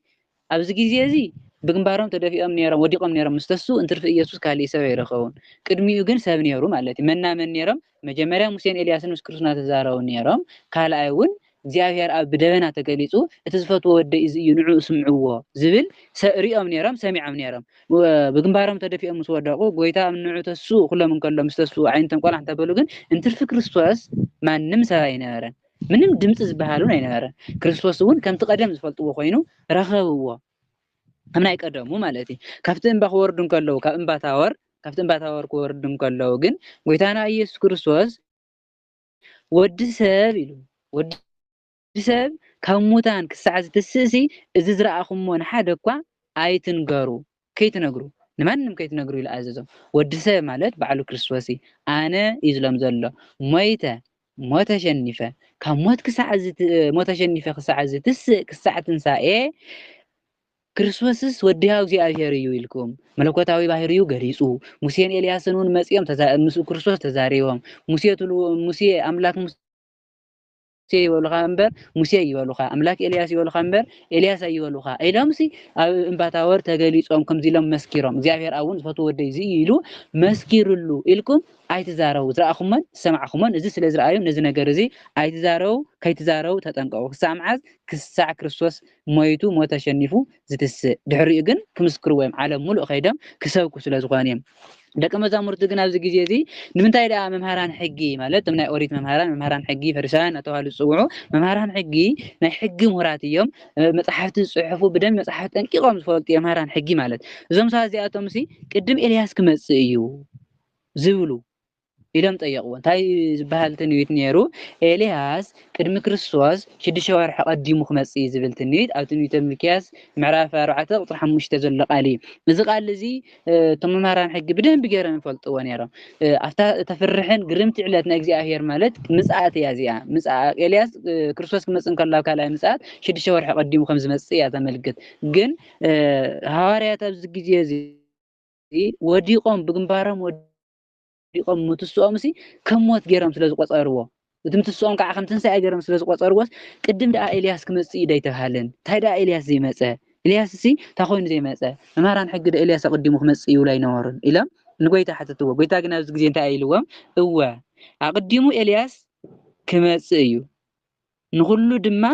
ኣብዚ ግዜ እዚ ብግንባሮም ተደፊኦም ነይሮም፣ ወዲቖም ነይሮም ምስ ተስኡ፣ እንትርፊ ኢየሱስ ካሊእ ሰብ ኣይረኸቡን። ቅድሚኡ ግን ሰብ ነይሩ ማለት እዩ። መና መን ነይሮም? መጀመርያ ሙሴን ኤልያስን ምስ ክርስቶስ እናተዛረቡ ነይሮም። ካልኣይ እውን እግዚኣብሔር ኣብ ብደበና ተገሊጹ፣ "እቲ ዝፈትዎ ወደይ እዚ እዩ፣ ንዕኡ ስምዕዎ" ዝብል ሰ-፣ ሪኦም ነይሮም፣ ሰሚዖም ነይሮም። ወ-፣ ብግንባሮም ተደፊኦም ምስ ወደቑ፣ ጎይታ ኣብ ንዑ ተስኡ ክብሎም እንከሎ፣ ምስ ተስኡ፣ ኣዒንቶም ቆላሕ እንተበሉ ግን፣ እንትርፊ ክርስቶስ ማንም ሰብ ኣይነበረን። ምንም ድምጺ ዝበሃል እውን ኣይነበረን። ክርስቶስ እውን ከምቲ ቀደም ዝፈልጥዎ ኮይኑ ረኸብዎ። ከም ናይ ቀደሙ ማለት እዩ። ካብቲ እምባ ክወርዱ እንከለዉ፣ ካብ እምባ ታወር፣ ካብቲ እምባ ታወር ክወርዱ እንከለዉ ግን፣ ጎይታና ኢየሱስ ክርስቶስ፣ "ወዲ ሰብ" ኢሉ፣ "ወዲ ሰብ ካብ ሙታን ክሳዕ ዝትስእሲ፣ እዚ ዝረኣኹሞ ንሓደ እኳ ኣይትንገሩ፣ ከይትነግሩ፣ ንማንም ከይትነግሩ" ኢሉ ኣዘዞም። ወዲ ሰብ ማለት ባዕሉ ክርስቶስ እዩ። ኣነ እዩ ዝሎም ዘሎ። ሞይተ፣ ሞት ኣሸኒፈ፣ ካብ ሞት ክሳዕ ዝት-፣ ሞት ኣሸኒፈ ክሳዕ ዝትስእ፣ ክሳዕ ትንሳኤ፣ "ክርስቶስስ ወዲ ሕያው እግዚኣብሔር እዩ" ኢልኩም፣ መለኮታዊ ባህሪኡ ገሊጹ። ሙሴን ኤልያስን እውን መጺኦም ተዛ-፣ ምስ ክርስቶስ ተዛሪቦም። "ሙሴ ትሉ-፣ ሙሴ ኣምላክ ሙሴ ይበሉኻ እምበር ሙሴ ይበሉኻ፣ ኣምላክ ኤልያስ ይበሉኻ እምበር ኤልያስ ኣይበሉኻ" ኢሎምሲ ኣብ እምባ ታቦር ተገሊጾም፣ ከምዚ ኢሎም መስኪሮም፣ "እግዚኣብሔር ኣብ እውን ዝፈትዎ ወደይ እዚ እዩ" ኢሉ መስኪሩሉ ኢልኩም ኣይትዛረቡ። ዝረኣኹሞን ዝሰማዕኹሞን፣ እዚ ስለ ዝረኣዩ ነዚ ነገር እዚ ኣይትዛረቡ፣ ከይትዛረቡ ተጠንቀቑ። ክሳዕ መዓዝ? ክሳዕ ክርስቶስ ሞይቱ፣ ሞት ኣሸኒፉ ዝትስእ። ድሕሪኡ ግን ክምስክርዎ እዮም። ዓለም ሙሉእ ከይዶም ክሰብኩ ስለ ዝኾኑ እዮም። ደቀ መዛሙርቲ ግን ኣብዚ ግዜ እዚ ንምንታይ ደኣ መምሃራን ሕጊ፣ ማለት እቶም ናይ ኦሪት መምሃራን፣ መምሃራን ሕጊ፣ ፈሪሳውያን እናተባህሉ ዝጽውዑ መምሃራን ሕጊ፣ ናይ ሕጊ ምሁራት እዮም። እ፣ መጻሕፍቲ ዝጽሕፉ፣ ብደንቢ መጻሕፍቲ ጠንቂቖም ዝፈልጡ እዮም መምሃራን ሕጊ ማለት። እዞም ሰባት እዚኣቶምሲ ቅድም ኤልያስ ክመጽእ እዩ ዝብሉ ኢሎም ጠየቕዎ። እንታይ ዝበሃል ትንቢት ነይሩ? ኤልያስ ቅድሚ ክርስቶስ ሽዱሽተ ወርሒ ቀዲሙ ክመጽእ እዩ ዝብል ትንቢት ኣብ ትንቢተ ሚልክያስ ምዕራፍ ኣርባዕተ ቁጽሪ ሓሙሽተ ዘሎ ቃል እዩ። እዚ ቃል እዚ፣ እ፣ እቶም መምሃራን ሕጊ ብደንቢ ገይሮም ይፈልጥዎ ነይሮም። እ፣ ኣብታ ተፍርሕን ግርምቲ ዕለት ናይ እግዚኣብሔር ማለት ምጽኣት እያ እዚኣ። ምጽኣ-፣ ኤልያስ፣ እ፣ ክርስቶስ ክመጽእ እንከሎ ኣብ ካልኣይ ምጽኣት ሽዱሽተ ወርሒ ቀዲሙ ከም ዝመጽእ እያ ተመልክት። ግን፣ እ፣ ሃዋርያት ኣብዚ ግዜ እዚ ወዲቖም፣ ብግንባሮም ወዲቖም ምትስኦምሲ ከም ሞት ገይሮም ስለ ዝቆጸርዎ፣ እቲ ምትስኦም ከዓ ከም ትንሳኤ ገይሮም ስለ ዝቆጸርዎስ፣ ቅድም ደኣ ኤልያስ ክመጽእ እዩ ዶ ኣይተባህለን? እንታይ ደኣ ኤልያስ ዘይመጸ? ኤልያስሲ እንታይ ኮይኑ ዘይመጸ? መምሃራን ሕጊ ዶ ኤልያስ ኣቐዲሙ ክመጽእ ይብሉ ኣይነበሩን? ኢሎም ንጎይታ ሓተትዎ። ጎይታ ግን ኣብዚ ግዜ እንታይ ኢልዎም? እወ፣ ኣቐዲሙ ኤልያስ ክመጽእ እዩ፣ ንኹሉ ድማ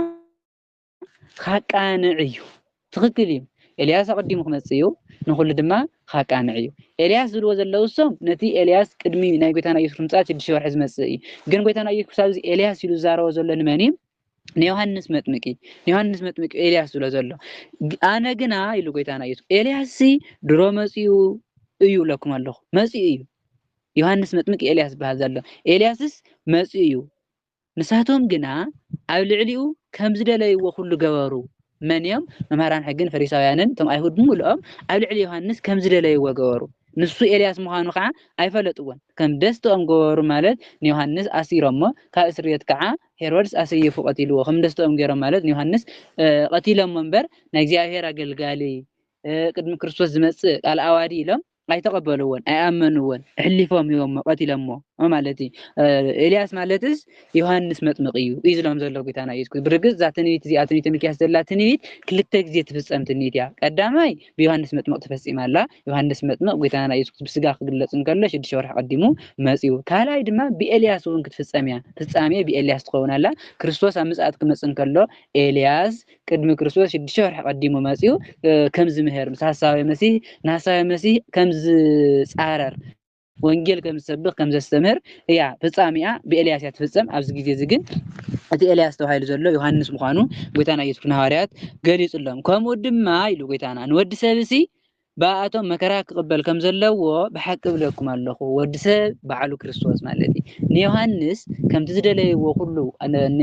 ካቃንዕ እዩ። ትኽክል እዩ። ኤልያስ ኣቐዲሙ ክመጽእ እዩ፣ ንኹሉ ድማ ካቃንዕ እዩ። ኤልያስ ዝብልዎ ዘለዉ እሶም ነቲ ኤልያስ ቅድሚ ናይ ጎይታና ኢየሱስ ምምጻእ ሽዱሽተ ወርሒ ዝመጽእ እዩ። ግን ጎይታና ኢየሱስ ኣብዚ ኤልያስ ኢሉ ዝዛረቦ ዘሎ ንመን እዩ? ንዮሃንስ መጥምቂ። ንዮሃንስ መጥምቂ ኤልያስ ዝብሎ ዘሎ። ኣነ ግና ኢሉ ጎይታና ኢየሱስ፣ ኤልያስሲ ድሮ መጺኡ እዩ እብለኩም ኣለኹ። መጺኡ እዩ። ዮሃንስ መጥምቂ ኤልያስ ዝበሃል ዘሎ። ኤልያስስ መጺኡ እዩ። ንሳቶም ግና ኣብ ልዕሊኡ ከም ዝደለይዎ ኩሉ ገበሩ። መን እዮም? መምሃራን ሕግን ፈሪሳውያንን እቶም ኣይሁድ ብምልኦም ኣብ ልዕሊ ዮሃንስ ከም ዝደለይዎ ገበሩ። ንሱ ኤልያስ ምዃኑ ከዓ ኣይፈለጥዎን። ከም ደስትኦም ገበሩ ማለት ንዮሃንስ ኣሲሮሞ፣ ካብ እስር ቤት ከዓ ሄሮድስ ኣሰይፉ ቀቲልዎ። ከም ደስትኦም ገይሮም ማለት ንዮሃንስ ቀቲሎሞ እምበር ናይ እግዚኣብሔር ኣገልጋሊ ቅድሚ ክርስቶስ ዝመጽእ ቃል ኣዋዲ ኢሎም ኣይተቐበልዎን፣ ኣይኣመንዎን፣ ኣሕሊፎም ሂቦሞ፣ ቀቲሎሞ ማለት እዩ። ኤልያስ ማለትስ ዮሃንስ መጥምቕ እዩ እዩ ዝሎም ዘሎ ጎይታና ኢየሱስ። ብርግጽ እዛ ትንቢት እዚኣ፣ ትንቢት ሚልክያስ ዘላ ትንቢት ክልተ ግዜ ትፍጸም ትንቢት እያ። ቀዳማይ ብዮሃንስ መጥምቕ ተፈጺማ ኣላ። ዮሃንስ መጥምቕ ጎይታና ኢየሱስ ብስጋ ክግለጽ እንከሎ ሽዱሽተ ወርሒ ቀዲሙ መጺኡ። ካልኣይ ድማ ብኤልያስ እውን ክትፍጸም እያ። ፍጻሜ ብኤልያስ ትኸውን ኣላ። ክርስቶስ ኣብ ምጽኣት ክመጽእ እንከሎ ኤልያስ ቅድሚ ክርስቶስ ሽዱሽተ ወርሒ ቀዲሙ መጺኡ ከም ዝምህር፣ ምስ ሓሳዊ መሲህ፣ ንሓሳዊ መሲህ ከም ዝጻረር፣ ወንጌል ከም ዝሰብኽ፣ ከም ዘስተምህር እያ። ፍጻሜኣ ብኤልያስ እያ ትፍጸም። ኣብዚ ግዜ እዚ ግን እቲ ኤልያስ ተባሂሉ ዘሎ ዮሃንስ ምዃኑ ጎይታና ኢየሱስ ንሃዋርያት ገሊጹሎም። ከምኡ ድማ ኢሉ ጎይታና ንወዲ ሰብሲ ብኣቶም መከራ ክቕበል ከም ዘለዎ ብሓቂ እብለኩም ኣለኹ። ወዲ ሰብ ባዕሉ ክርስቶስ ማለት እዩ። ንዮሃንስ ከምቲ ዝደለይዎ ኩሉ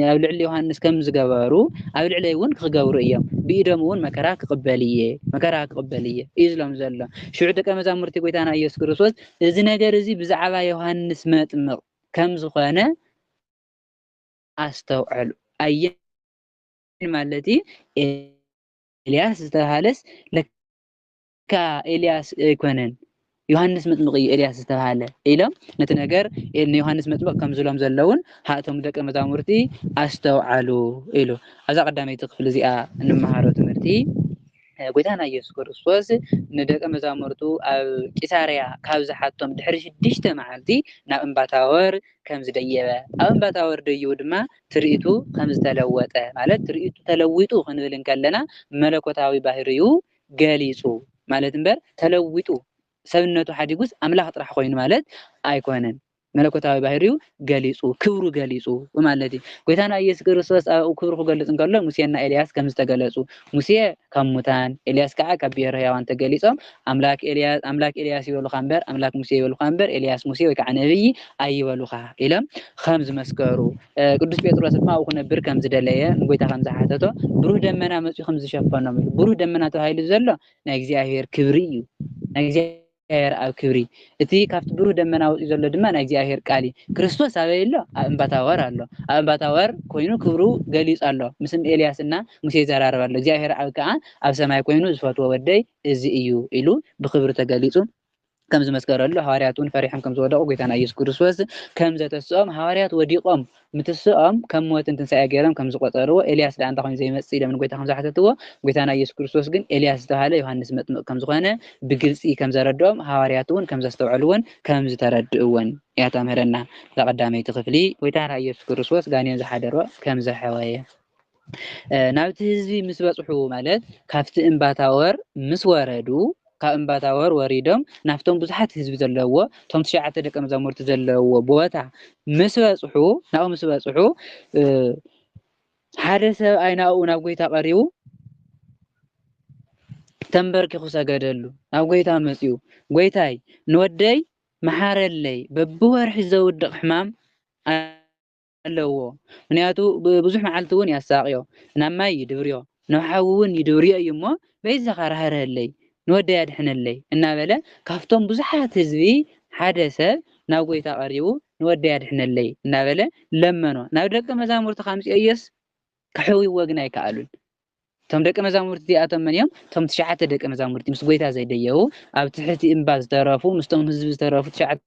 ኣብ ልዕሊ ዮሃንስ ከም ዝገበሩ ኣብ ልዕለይ እውን ክገብሩ እዮም። ብኢዶም እውን መከራ ክቕበል እየ፣ መከራ ክቕበል እየ እዩ ዝሎም ዘሎ። ሽዑ ደቀ መዛሙርቲ ጎይታና ኢየሱስ ክርስቶስ እዚ ነገር እዚ ብዛዕባ ዮሃንስ መጥምቕ ከም ዝኾነ ኣስተውዐሉ። ኣየን ማለት እዩ? ኤልያስ ዝተባሃለስ ለካ ኤልያስ ኣይኮነን፣ ዮሃንስ መጥምቕ እዩ ኤልያስ ዝተባሃለ ኢሎም ነቲ ነገር ንዮሃንስ መጥምቕ ከም ዝሎም ዘለውን ሃእቶም ደቀ መዛሙርቲ ኣስተውዓሉ ኢሉ። ኣብዛ ቀዳመይቲ ክፍሊ እዚኣ እንመሃሮ ትምህርቲ ጎይታና ኢየሱስ ክርስቶስ ንደቀ መዛሙርቱ ኣብ ቂሳርያ ካብ ዝሓቶም ድሕሪ ሽዱሽተ መዓልቲ ናብ እምባታወር ከም ዝደየበ፣ ኣብ እምባታወር ደይቡ ድማ ትርኢቱ ከም ዝተለወጠ፣ ማለት ትርኢቱ ተለዊጡ ክንብል እንከለና መለኮታዊ ባህሪኡ ገሊጹ ማለት እምበር ተለዊጡ ሰብነቱ ሓዲጉስ ኣምላኽ ጥራሕ ኮይኑ ማለት ኣይኮነን። መለኮታዊ ባህሪኡ ገሊጹ፣ ክብሩ ገሊጹ ማለት እዩ። ጎይታና ኢየሱስ ክርስቶስ ኣብ ክብሩ ክገልጽ እንከሎ ሙሴና ኤልያስ ከም ዝተገለጹ፣ ሙሴ ካብ ሙታን፣ ኤልያስ ከዓ ካብ ብሔረ ሕያዋን ተገሊጾም ኣምላክ ኤልያስ፣ ኣምላክ ኤልያስ ይበሉኻ እምበር ኣምላክ ሙሴ ይበሉኻ እምበር ኤልያስ ሙሴ ወይ ከዓ ነብይ ኣይበሉኻ ኢሎም ከም ዝመስከሩ፣ ቅዱስ ጴጥሮስ ድማ ኣብኡ ክነብር ከም ዝደለየ ንጎይታ ከም ዝሓተቶ፣ ብሩህ ደመና መጺኡ ከም ዝሸፈኖም እዩ። ብሩህ ደመና ተባሂሉ ዘሎ ናይ እግዚኣብሔር ክብሪ እዩ። ናይ እግዚኣብሔር ኣብ ክብሪ። እቲ ካብቲ ብሩህ ደመና ወጺኡ ዘሎ ድማ ናይ እግዚኣብሔር ቃል እዩ። ክርስቶስ ኣበይ ኣሎ? ኣብ እምባታወር ኣሎ። ኣብ እምባታወር ኮይኑ ክብሩ ገሊጹ ኣሎ። ምስ ኤልያስና ሙሴ ይዘራረብ ኣሎ። እግዚኣብሔር ኣብ ከኣ ኣብ ሰማይ ኮይኑ ዝፈትዎ ወደይ እዚ እዩ ኢሉ ብክብሪ ተገሊጹ ከም ዝመስከረሉ፣ ሃዋርያት እውን ፈሪሖም ከም ዝወደቑ ጎይታና ኢየሱስ ክርስቶስ ከም ዘተስኦም፣ ሃዋርያት ወዲቖም ምትስኦም ከም ሞትን ትንሳኤ ገይሮም ከም ዝቆጸርዎ፣ ኤልያስ ደኣ እንተ ኮይኑ ዘይመጽእ ኢሎም ንጎይታ ከም ዝሓተትዎ፣ ጎይታና ኢየሱስ ክርስቶስ ግን ኤልያስ ዝተባህለ ዮሃንስ መጥምቕ ከም ዝኾነ ብግልጺ ከም ዘረድኦም፣ ሃዋርያት እውን ከም ዘስተውዐልዎን ከም ዝተረድእዎን እያ ተምህረና እዛ ቀዳመይቲ ክፍሊ። ጎይታና ኢየሱስ ክርስቶስ ጋኔን ዝሓደሮ ከም ዘሕወየ። ናብቲ ህዝቢ ምስ በጽሑ፣ ማለት ካብቲ እምባታወር ምስ ወረዱ፣ ካብ እምባታወር ወሪዶም ናብቶም ብዙሓት ህዝቢ ዘለዎ፣ እቶም ትሽዓተ ደቀ መዛሙርቲ ዘለዎ ቦታ ምስ በጽሑ፣ ናብኡ ምስ በጽሑ፣ ሓደ ሰብኣይ ናብኡ ናብ ጎይታ ቀሪቡ ተንበርኪኹ ሰገደሉ። ናብ ጎይታ መጺኡ፣ "ጎይታይ፣ ንወደይ መሓረለይ፣ በብወርሒ ዘውድቕ ሕማም ኣለዎ። ምኽንያቱ ብ-፣ ብዙሕ መዓልቲ እውን ያሳቕዮ፣ ናብ ማይ ይድብርዮ፣ ናብ ሓዊ እውን ይድብርዮ እዩ እሞ፣ በይዛኻ ራህርሀለይ፣ ንወደይ ኣድሕነለይ" እናበለ፣ ካብቶም ብዙሓት ህዝቢ ሓደ ሰብ ናብ ጎይታ ቀሪቡ፣ "ንወደይ ኣድሕነለይ" እናበለ ለመኖ። ናብ ደቀ መዛሙርቲ ከምጽኦየስ፣ ከሕውይዎ ግን ኣይከኣሉን። እቶም ደቀ መዛሙርቲ እዚኣቶም መን እዮም? እቶም ትሽዓተ ደቀ መዛሙርቲ፣ ምስ ጎይታ ዘይደየቡ፣ ኣብ ትሕቲ እምባ ዝተረፉ፣ ምስቶም ህዝቢ ዝተረፉ ትሽዓተ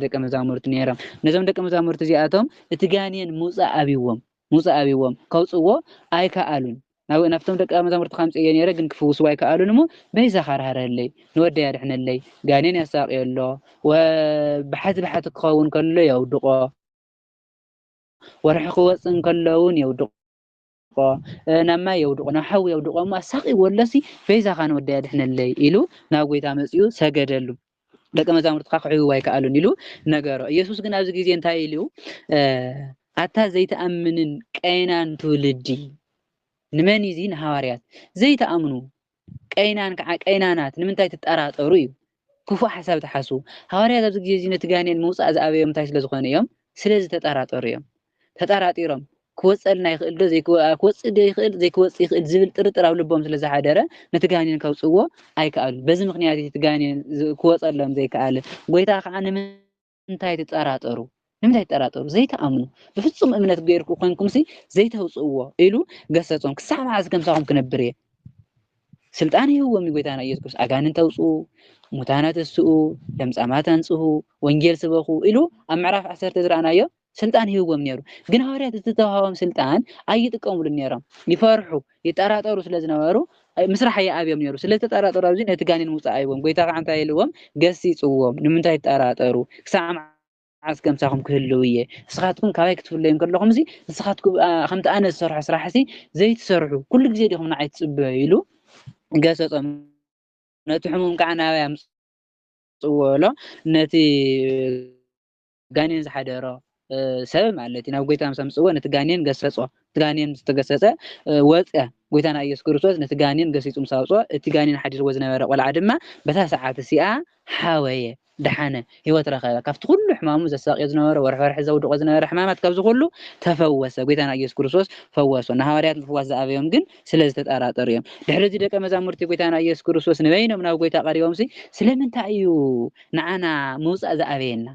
ደቀ መዛሙርቲ ነይሮም። ነዞም ደቀ መዛሙርቲ እዚኣቶም እቲ ጋኔን ምውጻእ ኣብይዎም፣ ምውጻእ ኣብይዎም፣ ከውጽእዎ ኣይከኣሉን። ናብ-፣ ናብቶም ደቀ መዛሙርቲ ከምጽእዮ ነይረ፣ ግን ክፍውስዎ ኣይከኣሉን እሞ፣ "በይዛኻ ርሃረለይ፣ ንወደይ ኣድሕነለይ፣ ጋኔን ያሳቕዮ ኣሎ፣ ወ-፣ ባሕቲ ባሕቲ ክኸውን ከሎ የውድቖ፣ ወርሒ ክወጽእ እንከሎ እውን የውድቖ፣ ናብ ማይ የውድቆ፣ ናብ ሓዊ የውድቆ፣ እሞ ኣሳቒ ወለሲ በይዛኻ ንወደይ ኣድሕነለይ ኢሉ ናብ ጎይታ መጺኡ ሰገደሉ። ደቀ መዛሙርትኻ ክሕይዎ ኣይከኣሉን ኢሉ ነገሮ። ኢየሱስ ግን ኣብዚ ግዜ እንታይ ኢሉ? ኣታ ዘይተኣምንን ቀይናን ትውልዲ። ንመን እዩ እዚ? ንሃዋርያት። ዘይተኣምኑ ቀይናን ከዓ ቀይናናት ንምንታይ ትጠራጠሩ እዩ። ክፉእ ሓሳብ ትሓስቡ። ሃዋርያት ኣብዚ ግዜ እዚ ነቲ ጋኔን ምውፃእ ዝኣበዮም እንታይ ስለ ዝኾነ እዮም? ስለ ዝተጠራጠሩ እዮም። ተጠራጢሮም ክወፀልና ይኽእል ዶ? ዘይክወ- ክወፅእ ዶ ይኽእል? ዘይክወፅእ ይኽእል ዝብል ጥርጥር ኣብ ልቦም ስለ ዝሓደረ ነቲ ጋኔን ከውፅእዎ ኣይከኣሉን። በዚ ምኽንያት እቲ ጋኔን ዝ- ክወፀሎም ዘይከኣለ። ጎይታ ከዓ ንምንታይ ትጠራጠሩ? ንምንታይ ትጠራጠሩ? ዘይትኣምኑ። ብፍጹም እምነት ጌርኩ ኮንኩምሲ ዘይተውፅእዎ ኢሉ ገሰጾም። ክሳዕ መዓስ ከምሳኹም ክነብር እየ? ስልጣን ይህዎም እዩ ጎይታና ኢየሱስ ክርስቶስ። ኣጋንንት ኣውፅኡ፣ ሙታናት እስኡ፣ ለምጻማት ኣንጽሁ፣ ወንጌል ስበኹ ኢሉ ኣብ ምዕራፍ ዓሰርተ ዝረኣናዮ ስልጣን ይህዎም ነይሩ። ግን ሃዋርያት እቲ ዝተዋሃቦም ስልጣን ኣይጥቀሙሉን ነይሮም። ይፈርሑ፣ ይጠራጠሩ ስለ ዝነበሩ ምስራሕ ይኣብዮም ነይሩ። ስለ ዝተጠራጠሩ ኣብዚ ነቲ ጋኔን ምውፃእ ኣይዎም። ጎይታ ከዓ እንታይ ኢልዎም? ገሲፅዎም። ንምንታይ ትጠራጠሩ? ክሳዕ መዓስ ከምሳኹም ክህልው እየ? ንስኻትኩም ካባይ ክትፍለዩ እንከለኹም እዚ ንስኻትኩም ኣ- ከምቲ ኣነ ዝሰርሖ ስራሕሲ ዘይትሰርሑ ኩሉ ግዜ ዲኹም ንዓይ ትፅበዩ ኢሉ ገሰፆም። ነቲ ሕሙም ከዓ ናባይ ኣምፅዎ በሎ። ነቲ ጋኔን ዝሓደሮ እ፣ ሰብ ማለት እዩ። ናብ ጎይታ ምስ ኣምፅዎ ነቲ ጋኔን ገሰፆ። እቲ ጋኔን ምስ ተገሰፀ እ፣ ወፀ። ጎይታና ኢየሱስ ክርስቶስ ነቲ ጋኔን ገሲፁ ምስ ኣውፅኦ እቲ ጋኔን ሓዲርዎ ዝነበረ ቆልዓ ድማ በታ ሰዓት እሲኣ ሓወየ፣ ደሓነ፣ ህይወት ረኸበ። ካብቲ ኩሉ ሕማሙ ዘሳቅዮ ዝነበረ ወርሒ ወርሒ ዘውድቆ ዝነበረ ሕማማት ካብዚ ኩሉ ተፈወሰ። ጎይታና ኢየሱስ ክርስቶስ ፈወሶ። ንሃዋርያት ምፍዋስ ዝኣበዮም ግን ስለ ዝተጠራጠሩ እዮም። ድሕሪ እዚ ደቀ መዛሙርቲ ጎይታና ኢየሱስ ክርስቶስ ንበይኖም ናብ ጎይታ ቀሪቦምሲ ስለምንታይ እዩ ንዓና ምውፃእ ዝኣበየና?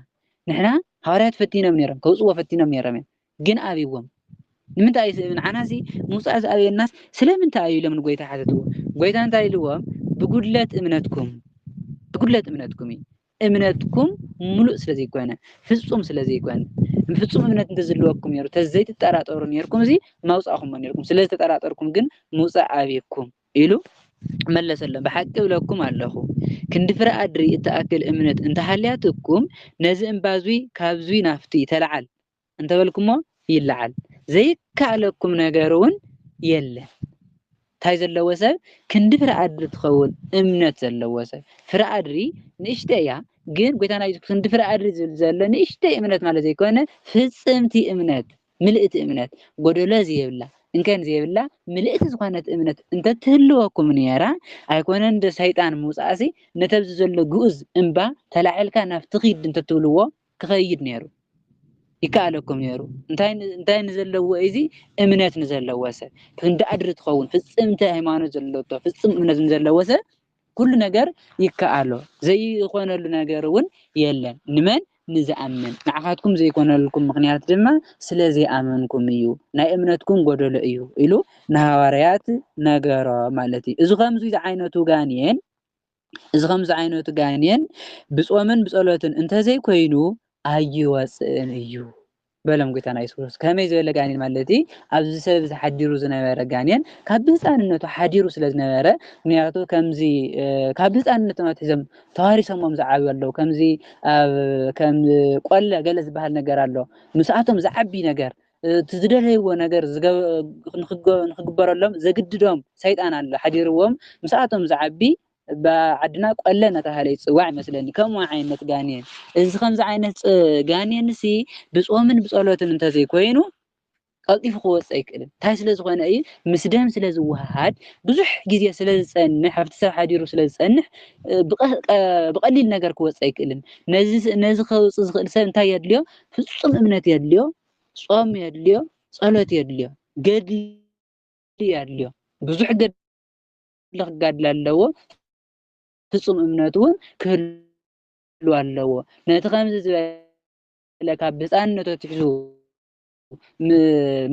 ንሕና ሃዋርያት ፈቲኖም ነይሮም፣ ከውፅዎ ፈቲኖም ነይሮም እዮም። ግን ኣብይዎም። ንምንታይ እዩ ንዓናሲ ምውፃእ ዝኣበየናስ ስለምንታይ እዩ ኢሎም ንጎይታ ሓተትዎ። ጎይታ እንታይ ኢልዎም? ብጉድለት እምነትኩም፣ ብጉድለት እምነትኩም እዩ። እምነትኩም ሙሉእ ስለ ዘይኮነ፣ ፍጹም ስለ ዘይኮነ፣ ፍጹም እምነት እንተዝህልወኩም ነይሩ፣ ተዘይትጠራጠሩ ነይርኩም፣ እዚ ማውፃእኹሞ ነይርኩም። ስለ ዝተጠራጠርኩም ግን ምውፃእ ኣብይኩም ኢሉ መለሰሎም። ብሓቂ እብለኩም ኣለኹ፣ ክንዲ ፍረ ኣድሪ እትኣክል እምነት እንተሃልያትኩም፣ ነዚ እምባ እዙይ ካብዙይ ናፍቲ ተለዓል እንተበልኩሞ ይለዓል። ዘይከኣለኩም ነገር እውን የለን። እንታይ ዘለዎ ሰብ? ክንዲ ፍረ ኣድሪ ትኸውን እምነት ዘለዎ ሰብ። ፍረ ኣድሪ ንእሽተይ እያ፣ ግን ጎይታና የሱስ ክንዲ ፍረ ኣድሪ ዝብል ዘሎ ንእሽተይ እምነት ማለት ዘይኮነ፣ ፍጽምቲ እምነት፣ ምልእቲ እምነት፣ ጎደሎ ዘይብላ፣ እንከን ዘይብላ፣ ምልእቲ ዝኾነት እምነት እንተትህልወኩም ነይራ፣ ኣይኮነን እንደ ሰይጣን ምውፃእሲ፣ ነተብዚ ዘሎ ግኡዝ እምባ ተላዒልካ ናብቲ ኺድ እንተትብልዎ ክኸይድ ነይሩ። ይከኣለኩም ነይሩ። እንታይ ን- እንታይ ንዘለዎ እዚ እምነት ንዘለዎ ሰብ ክንዲ ኣድሪ ትኸውን ፍጽምቲ ሃይማኖት ዘለቶ ፍጽም እምነት ንዘለዎ ሰብ ኩሉ ነገር ይከኣሎ። ዘይኾነሉ ነገር እውን የለን። ንመን? ንዝኣምን። ንዓኻትኩም ዘይኮነልኩም ምኽንያት ድማ ስለ ዘይኣመንኩም እዩ። ናይ እምነትኩም ጎደሎ እዩ ኢሉ ንሃዋርያት ነገሮ ማለት እዩ። እዚ ከምዚ ዝዓይነቱ ጋኔን እዚ ከምዚ ዓይነቱ ጋኔን ብጾምን ብጸሎትን እንተዘይኮይኑ ኣይወጽእን እዩ በሎም ጎይታና የሱስ ክርስቶስ። ከመይ ዝበለ ጋኔን ማለት እዩ? ኣብዚ ሰብ እዚ ሓዲሩ ዝነበረ ጋኔን ካብ ብህፃንነቱ ሓዲሩ ስለ ዝነበረ፣ ምክንያቱ ከምዚ እ፣ ካብ ብህፃንነቶም ኣትሒዞም ተዋሪሶሞም ዝዓብዩ ኣለዉ። ከምዚ ኣብ ከም ቆለ ገለ ዝበሃል ነገር ኣሎ። ምስኣቶም ዝዓቢ ነገር እ፣ እቲ ዝደለይዎ ነገር ዝገ- ንክገ- ንክግበረሎም ዘግድዶም ሰይጣን ኣሎ ሓዲርዎም ምስኣቶም ዝዓቢ ብዓድና ቆለ እናተባሃለ ይፅዋዕ ይመስለኒ። ከምኡ ዓይነት ጋኔን እዚ ከምዚ ዓይነት ፅ- ጋኔን ሲ ብፆምን ብፀሎትን እንተዘይኮይኑ ቀልጢፉ ክወፅእ ኣይክእልን። እንታይ ስለ ዝኾነ እዩ? ምስ ደም ስለ ዝወሃሃድ ብዙሕ ግዜ ስለ ዝፀንሕ ኣብቲ ሰብ ሓዲሩ ስለ ዝፀንሕ እ፣ ብቐ- ቀ- ብቐሊል ነገር ክወፅእ ኣይክእልን። ነዚ ስ- ነዚ ከውፅእ ዝኽእል ሰብ እንታይ የድልዮ? ፍፁም እምነት የድልዮ፣ ፆም የድልዮ፣ ጸሎት የድልዮ፣ ገድሊ የድልዮ። ብዙሕ ገድሊ ክጋድል ኣለዎ። ፍጹም እምነቱ እውን ክህሉ ኣለዎ። ነቲ ከምዚ ዝበለ ካብ ብህፃንነቱ ኣትሒዙ ም-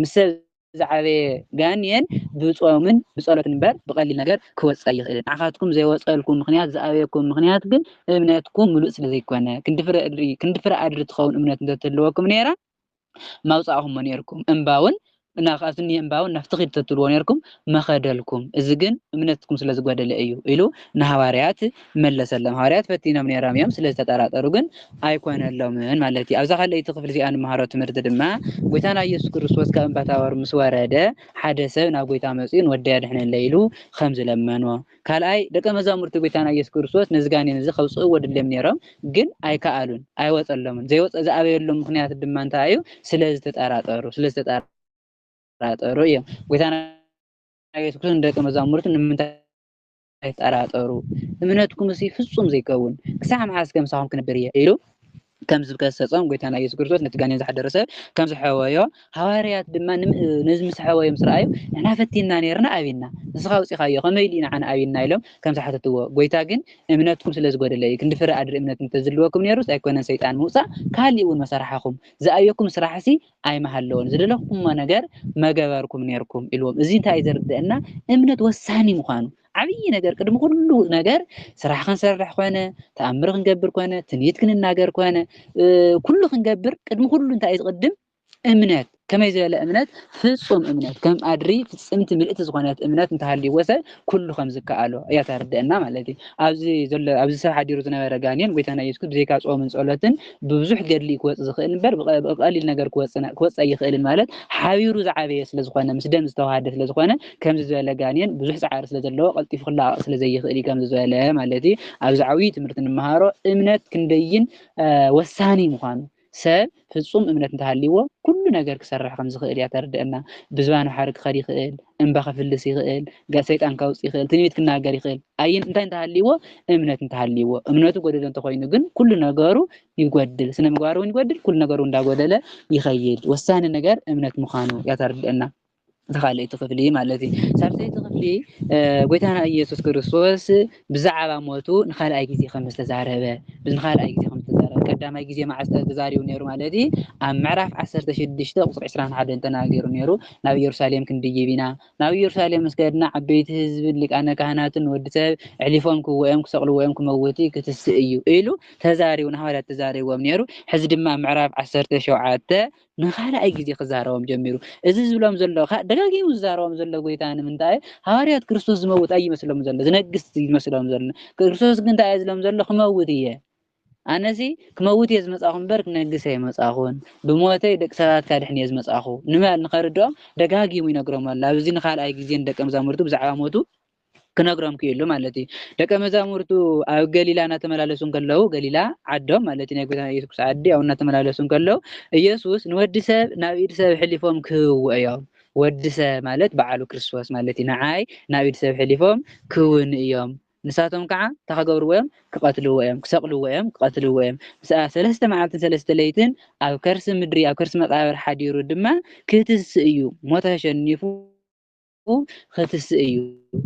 ምስ ሰብ ዝዓበየ ጋንየን ብጾምን ብጸሎትን እምበር ብቐሊል ነገር ክወጽእ ኣይኽእልን። ንዓኻትኩም ዘይወጸልኩም ምኽንያት ዝኣበየኩም ምኽንያት ግን እምነትኩም ምሉእ ስለ ዘይኮነ ክንዲ ፍረ ኣድሪ ክንዲ ፍረ ኣድሪ ትኸውን እምነት እንተትህልወኩም ነይራ ማውጻእኹሞ ነይርኩም። እምባ እውን እና ከኣ እኒ እምባውን ናብቲ ኺድ ተትብልዎ ነርኩም መኸደልኩም፣ እዚ ግን እምነትኩም ስለ ዝጎደለ እዩ ኢሉ ንሃዋርያት መለሰሎም። ሃዋርያት ፈቲኖም ነይሮም እዮም፣ ስለ ዝተጠራጠሩ ግን ኣይኮነሎምን ማለት እዩ። ኣብዛ ካልኣይቲ ክፍሊ እዚኣ ንመሃሮ ትምህርቲ ድማ ጎይታና ኢየሱስ ክርስቶስ ካብ እምባ ታቦር ምስ ወረደ ሓደ ሰብ ናብ ጎይታ መጺኡ ንወደይ ኣድሕነለይ ኢሉ ከም ዝለመኖ፣ ካልኣይ ደቀ መዛሙርቲ ጎይታና ኢየሱስ ክርስቶስ ነዚ ጋኔን እዚ ከውፅእዎ ድልዮም ነይሮም፣ ግን ኣይከኣሉን፣ ኣይወፀሎምን። ዘይወፀ ዝኣበየሎም ምክንያት ድማ እንታይ እዩ? ስለ ዝተጠራጠሩ፣ ስለ ዝተጠራጠሩ እዮም። ጎይታና ኢየሱስ ክርስቶስ ንደቀ መዛሙርቱ ንምንታይ ኣይትጠራጠሩ፣ እምነትኩም እዚ ፍጹም ዘይከውን ክሳዕ መዓስ ከምሳኹም ክነብር እየ ኢሉ ከም ዝከሰጾም ጎይታና ኢየሱስ ክርስቶስ ነቲ ጋኔን ዝሓደረ ሰብ ከም ዝሐወዮ፣ ሃዋርያት ድማ ንም-፣ ነዚ ምስ ሐወዮ ምስ ረኣዩ፣ ንሕና ፈቲንና ነይርና፣ ኣቢና፣ ንስኻ ኣውጺኻዮ፣ ከመይ ኢሉ ንዓና ኣቢና ኢሎም ከም ዝሓተትዎ፣ ጎይታ ግን እምነትኩም ስለ ዝጎደለ እዩ። ክንዲ ፍረ ኣድሪ እምነት እንተዝህልወኩም ነይሩስ ኣይኮነን ሰይጣን ምውጻእ፣ ካሊእ እውን መሰራሕኹም፣ ዝኣበየኩም ስራሕሲ ኣይምሃለዎን፣ ዝደለኹምዎ ነገር መገበርኩም ነይርኩም ኢልዎም። እዚ እንታይ እዩ ዘርድአና? እምነት ወሳኒ ምዃኑ። ዓብዪ ነገር፣ ቅድሚ ኩሉ ነገር ስራሕ ክንሰርሕ ኮነ፣ ተኣምር ክንገብር ኮነ፣ ትንቢት ክንናገር ኮነ፣ እ፣ ኩሉ ክንገብር ቅድሚ ኩሉ እንታይ እዩ ዝቕድም? እምነት። ከመይ ዝበለ እምነት? ፍጹም እምነት። ከም ኣድሪ ፍጽምቲ ምልእቲ ዝኾነት እምነት እንተሃልይዎ ሰብ ኩሉ ከም ዝከኣሎ እያ ተርድአና ማለት እዩ። ኣብዚ ዘሎ፣ ኣብዚ ሰብ ሓዲሩ ዝነበረ ጋኔን ጎይታና ኢየሱስ ብዘይካ ጾምን ጸሎትን ብብዙሕ ገድሊ እዩ ክወጽእ ዝኽእል እምበር ብቐ-፣ ብቐሊል ነገር ክወጽእ ነ-፣ ክወጽእ ኣይኽእልን። ማለት ሓቢሩ ዝዓበየ ስለ ዝኾነ፣ ምስ ደም ዝተዋሃደ ስለ ዝኾነ፣ ከምዚ ዝበለ ጋኔን ብዙሕ ጻዕሪ ስለ ዘለዎ ቀልጢፉ ክለቓቕ ስለ ዘይኽእል እዩ ከምዚ ዝበለ ማለት እዩ። ኣብዚ ዓብዪ ትምህርቲ ንመሃሮ እምነት ክንደይን፣ እ፣ ወሳኒ ምዃኑ። ሰብ ፍጹም እምነት እንተሃልይዎ ኩሉ ነገር ክሰርሕ ከም ዝኽእል እያ ተርድአና። ብዝባኑ ሓሪ ክኸድ ይኽእል፣ እምባ ከፍልስ ይኽእል፣ ገ-፣ ሰይጣን ከውጽእ ይኽእል፣ ትንቢት ክናገር ይኽእል። ኣየን እንታይ እንተሃልይዎ? እምነት እንተሃልይዎ። እምነቱ ጎደሎ እንተኾይኑ ግን ኩሉ ነገሩ ይጎድል። ስነ ምግባሩ እውን ይጎድል፣ ኩሉ ነገሩ እንዳጎደለ ይኸይድ። ወሳኒ ነገር እምነት ምዃኑ እያ ተርድአና። እቲ ካልኣይቲ ክፍሊ ማለት እዩ። ሳልሰይቲ ክፍሊ፣ እ፣ ጎይታና ኢየሱስ ክርስቶስ ብዛዕባ ሞቱ ንኻልኣይ ግዜ ከም ዝተዛረበ፣ ንኻልኣይ ግዜ ከም ዝተዛረበ፣ ቀዳማይ ግዜ መዓስ ተዛሪቡ ነይሩ ማለት እዩ? ኣብ ምዕራፍ ዓሰርተ ሽዱሽተ ቁጽሪ ዕስራን ሓደን ተናጊሩ ነይሩ። ናብ ኢየሩሳሌም ክንድይብ ኢና። ናብ ኢየሩሳሌም ምስ ከድና ዓበይቲ ህዝብን ሊቃነ ካህናትን ንወዲ ሰብ ኣሕሊፎም ክህብዎ እዮም፣ ክሰቕልዎ እዮም፣ ክመውት እዩ፣ ክትስእ እዩ ኢሉ ተዛሪቡ፣ ንሃዋርያት ተዛሪብዎም ነይሩ። ሕዚ ድማ ምዕራፍ ዓሰርተ ሸውዓተ ንኻልኣይ ግዜ ክዛረቦም ጀሚሩ። እዚ ዝብሎም ዘሎ፣ ከ-፣ ደጋጊሙ ዝዛረቦም ዘሎ ጎይታ ንምንታይ? ሃዋርያት ክርስቶስ ዝመውት ኣይመስሎም ዘሎ፣ ዝነግስ ይመስሎም ዘሎ። ክርስቶስ ግን እንታይ እዩ ዝብሎም ዘሎ? ክመውት እየ። ኣነሲ ክመውት እየ ዝመጻኹ እምበር ክነግስ ኣይመጻኹን። ብሞተይ ደቂ ሰባት ካድሕን እየ ዝመጻኹ ንምባል ንኸርድኦም ደጋጊሙ ይነግሮም ኣሎ። ኣብዚ ንኻልኣይ ግዜ ንደቀ መዛሙርቱ ብዛዕባ ሞቱ ክነግሮም ክኢሉ ማለት እዩ። ደቀ መዛሙርቱ ኣብ ገሊላ እናተመላለሱ እንከለዉ፣ ገሊላ ዓዶም ማለት እዩ፣ ናይ ጎይታና ኢየሱስ ክርስቶስ ዓዲ፣ ኣብኡ እናተመላለሱ እንከለዉ፣ ኢየሱስ ንወዲ ሰብ ናብ ኢድ ሰብ ሕሊፎም ክህብዎ እዮም። ወዲ ሰብ ማለት በዓሉ ክርስቶስ ማለት እዩ። ንዓይ ናብ ኢድ ሰብ ሕሊፎም ክህቡኒ እዮም። ንሳቶም ከዓ እንታይ ክገብርዎ እዮም? ክቐትልዎ እዮም፣ ክሰቕልዎ እዮም፣ ክቐትልዎ እዮም። ምስ ሰለስተ መዓልትን ሰለስተ ለይትን ኣብ ከርሲ ምድሪ፣ ኣብ ከርሲ መቃብር ሓዲሩ ድማ ክትስእ እዩ። ሞት ኣሸኒፉ ክትስእ እዩ።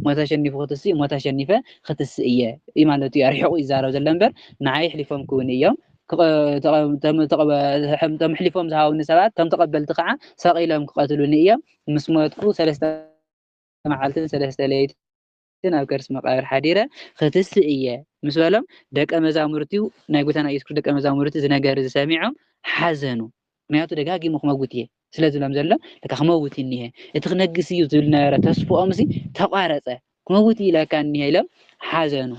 ሞት ኣሸኒፉ ክትስእ እዩ። ሞት ኣሸኒፈ ክትስእ እየ እዩ ማለት እዩ። ኣርሒቑ ይዛረብ ዘሎ እምበር ንዓይ ኣሕሊፎም ክህቡኒ እዮም። ክቐ-፣ ተቐ-፣ ተም-፣ ተቐበ-፣ ሕም-፣ እቶም ኣሕሊፎም ዝሃቡኒ ሰባት፣ እቶም ተቐበልቲ ከዓ ሰቒሎም ክቐትሉኒ እዮም። ምስ ሞትኩ ሰለስተ መዓልትን ሰለስተ ለይትን ኣብ ከርሲ መቃብር ሓዲረ ክትስእ እየ ምስ በሎም፣ ደቀ መዛሙርቱ፣ ናይ ጎይታና ኢየሱስ ክርስቶስ ደቀ መዛሙርቲ እዚ ነገር እዚ ሰሚዖም ሓዘኑ። ምክንያቱ ደጋጊሙ ክመውት እየ ስለ ዝብሎም ዘሎ፣ ለካ ክመውት እዩ እኒሀ። እቲ ክነግስ እዩ ዝብል ነበረ ተስፍኦም ሲ ተቋረጸ። ክመውት እዩ ለካ እኒሀ ኢሎም ሓዘኑ።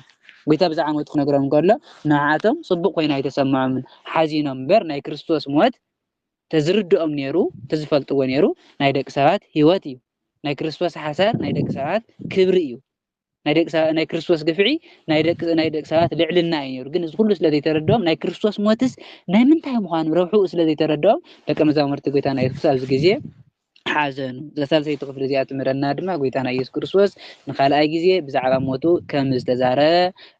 ጎይታ ብዛዕባ ሞቱ ክነግሮም እንከሎ፣ ንዓኣቶም ጽቡቕ ኮይኑ ኣይተሰምዖምን። ሓዚኖም እምበር ናይ ክርስቶስ ሞት ተዝርድኦም ነይሩ፣ ተዝፈልጥዎ ነይሩ፣ ናይ ደቂ ሰባት ህይወት እዩ። ናይ ክርስቶስ ሓሳር ናይ ደቂ ሰባት ክብሪ እዩ። ናይ ደቂ ሰባት፣ ናይ ክርስቶስ ግፍዒ ናይ ደቂ፣ ናይ ደቂ ሰባት ልዕልና እዩ ነይሩ። ግን እዚ ኩሉ ስለ ዘይተረድኦም፣ ናይ ክርስቶስ ሞትስ ናይ ምንታይ ምዃኑ ረብሕኡ ስለ ዘይተረድኦም፣ ደቀ መዛሙርቲ ጎይታና ኢየሱስ ኣብዚ ግዜ ሓዘኑ። እዛ ሳልሰይቲ ክፍሊ እዚኣ ትምህረና ድማ ጎይታና ኢየሱስ ክርስቶስ ንኻልኣይ ግዜ ብዛዕባ ሞቱ ከም ዝተዛረበ፣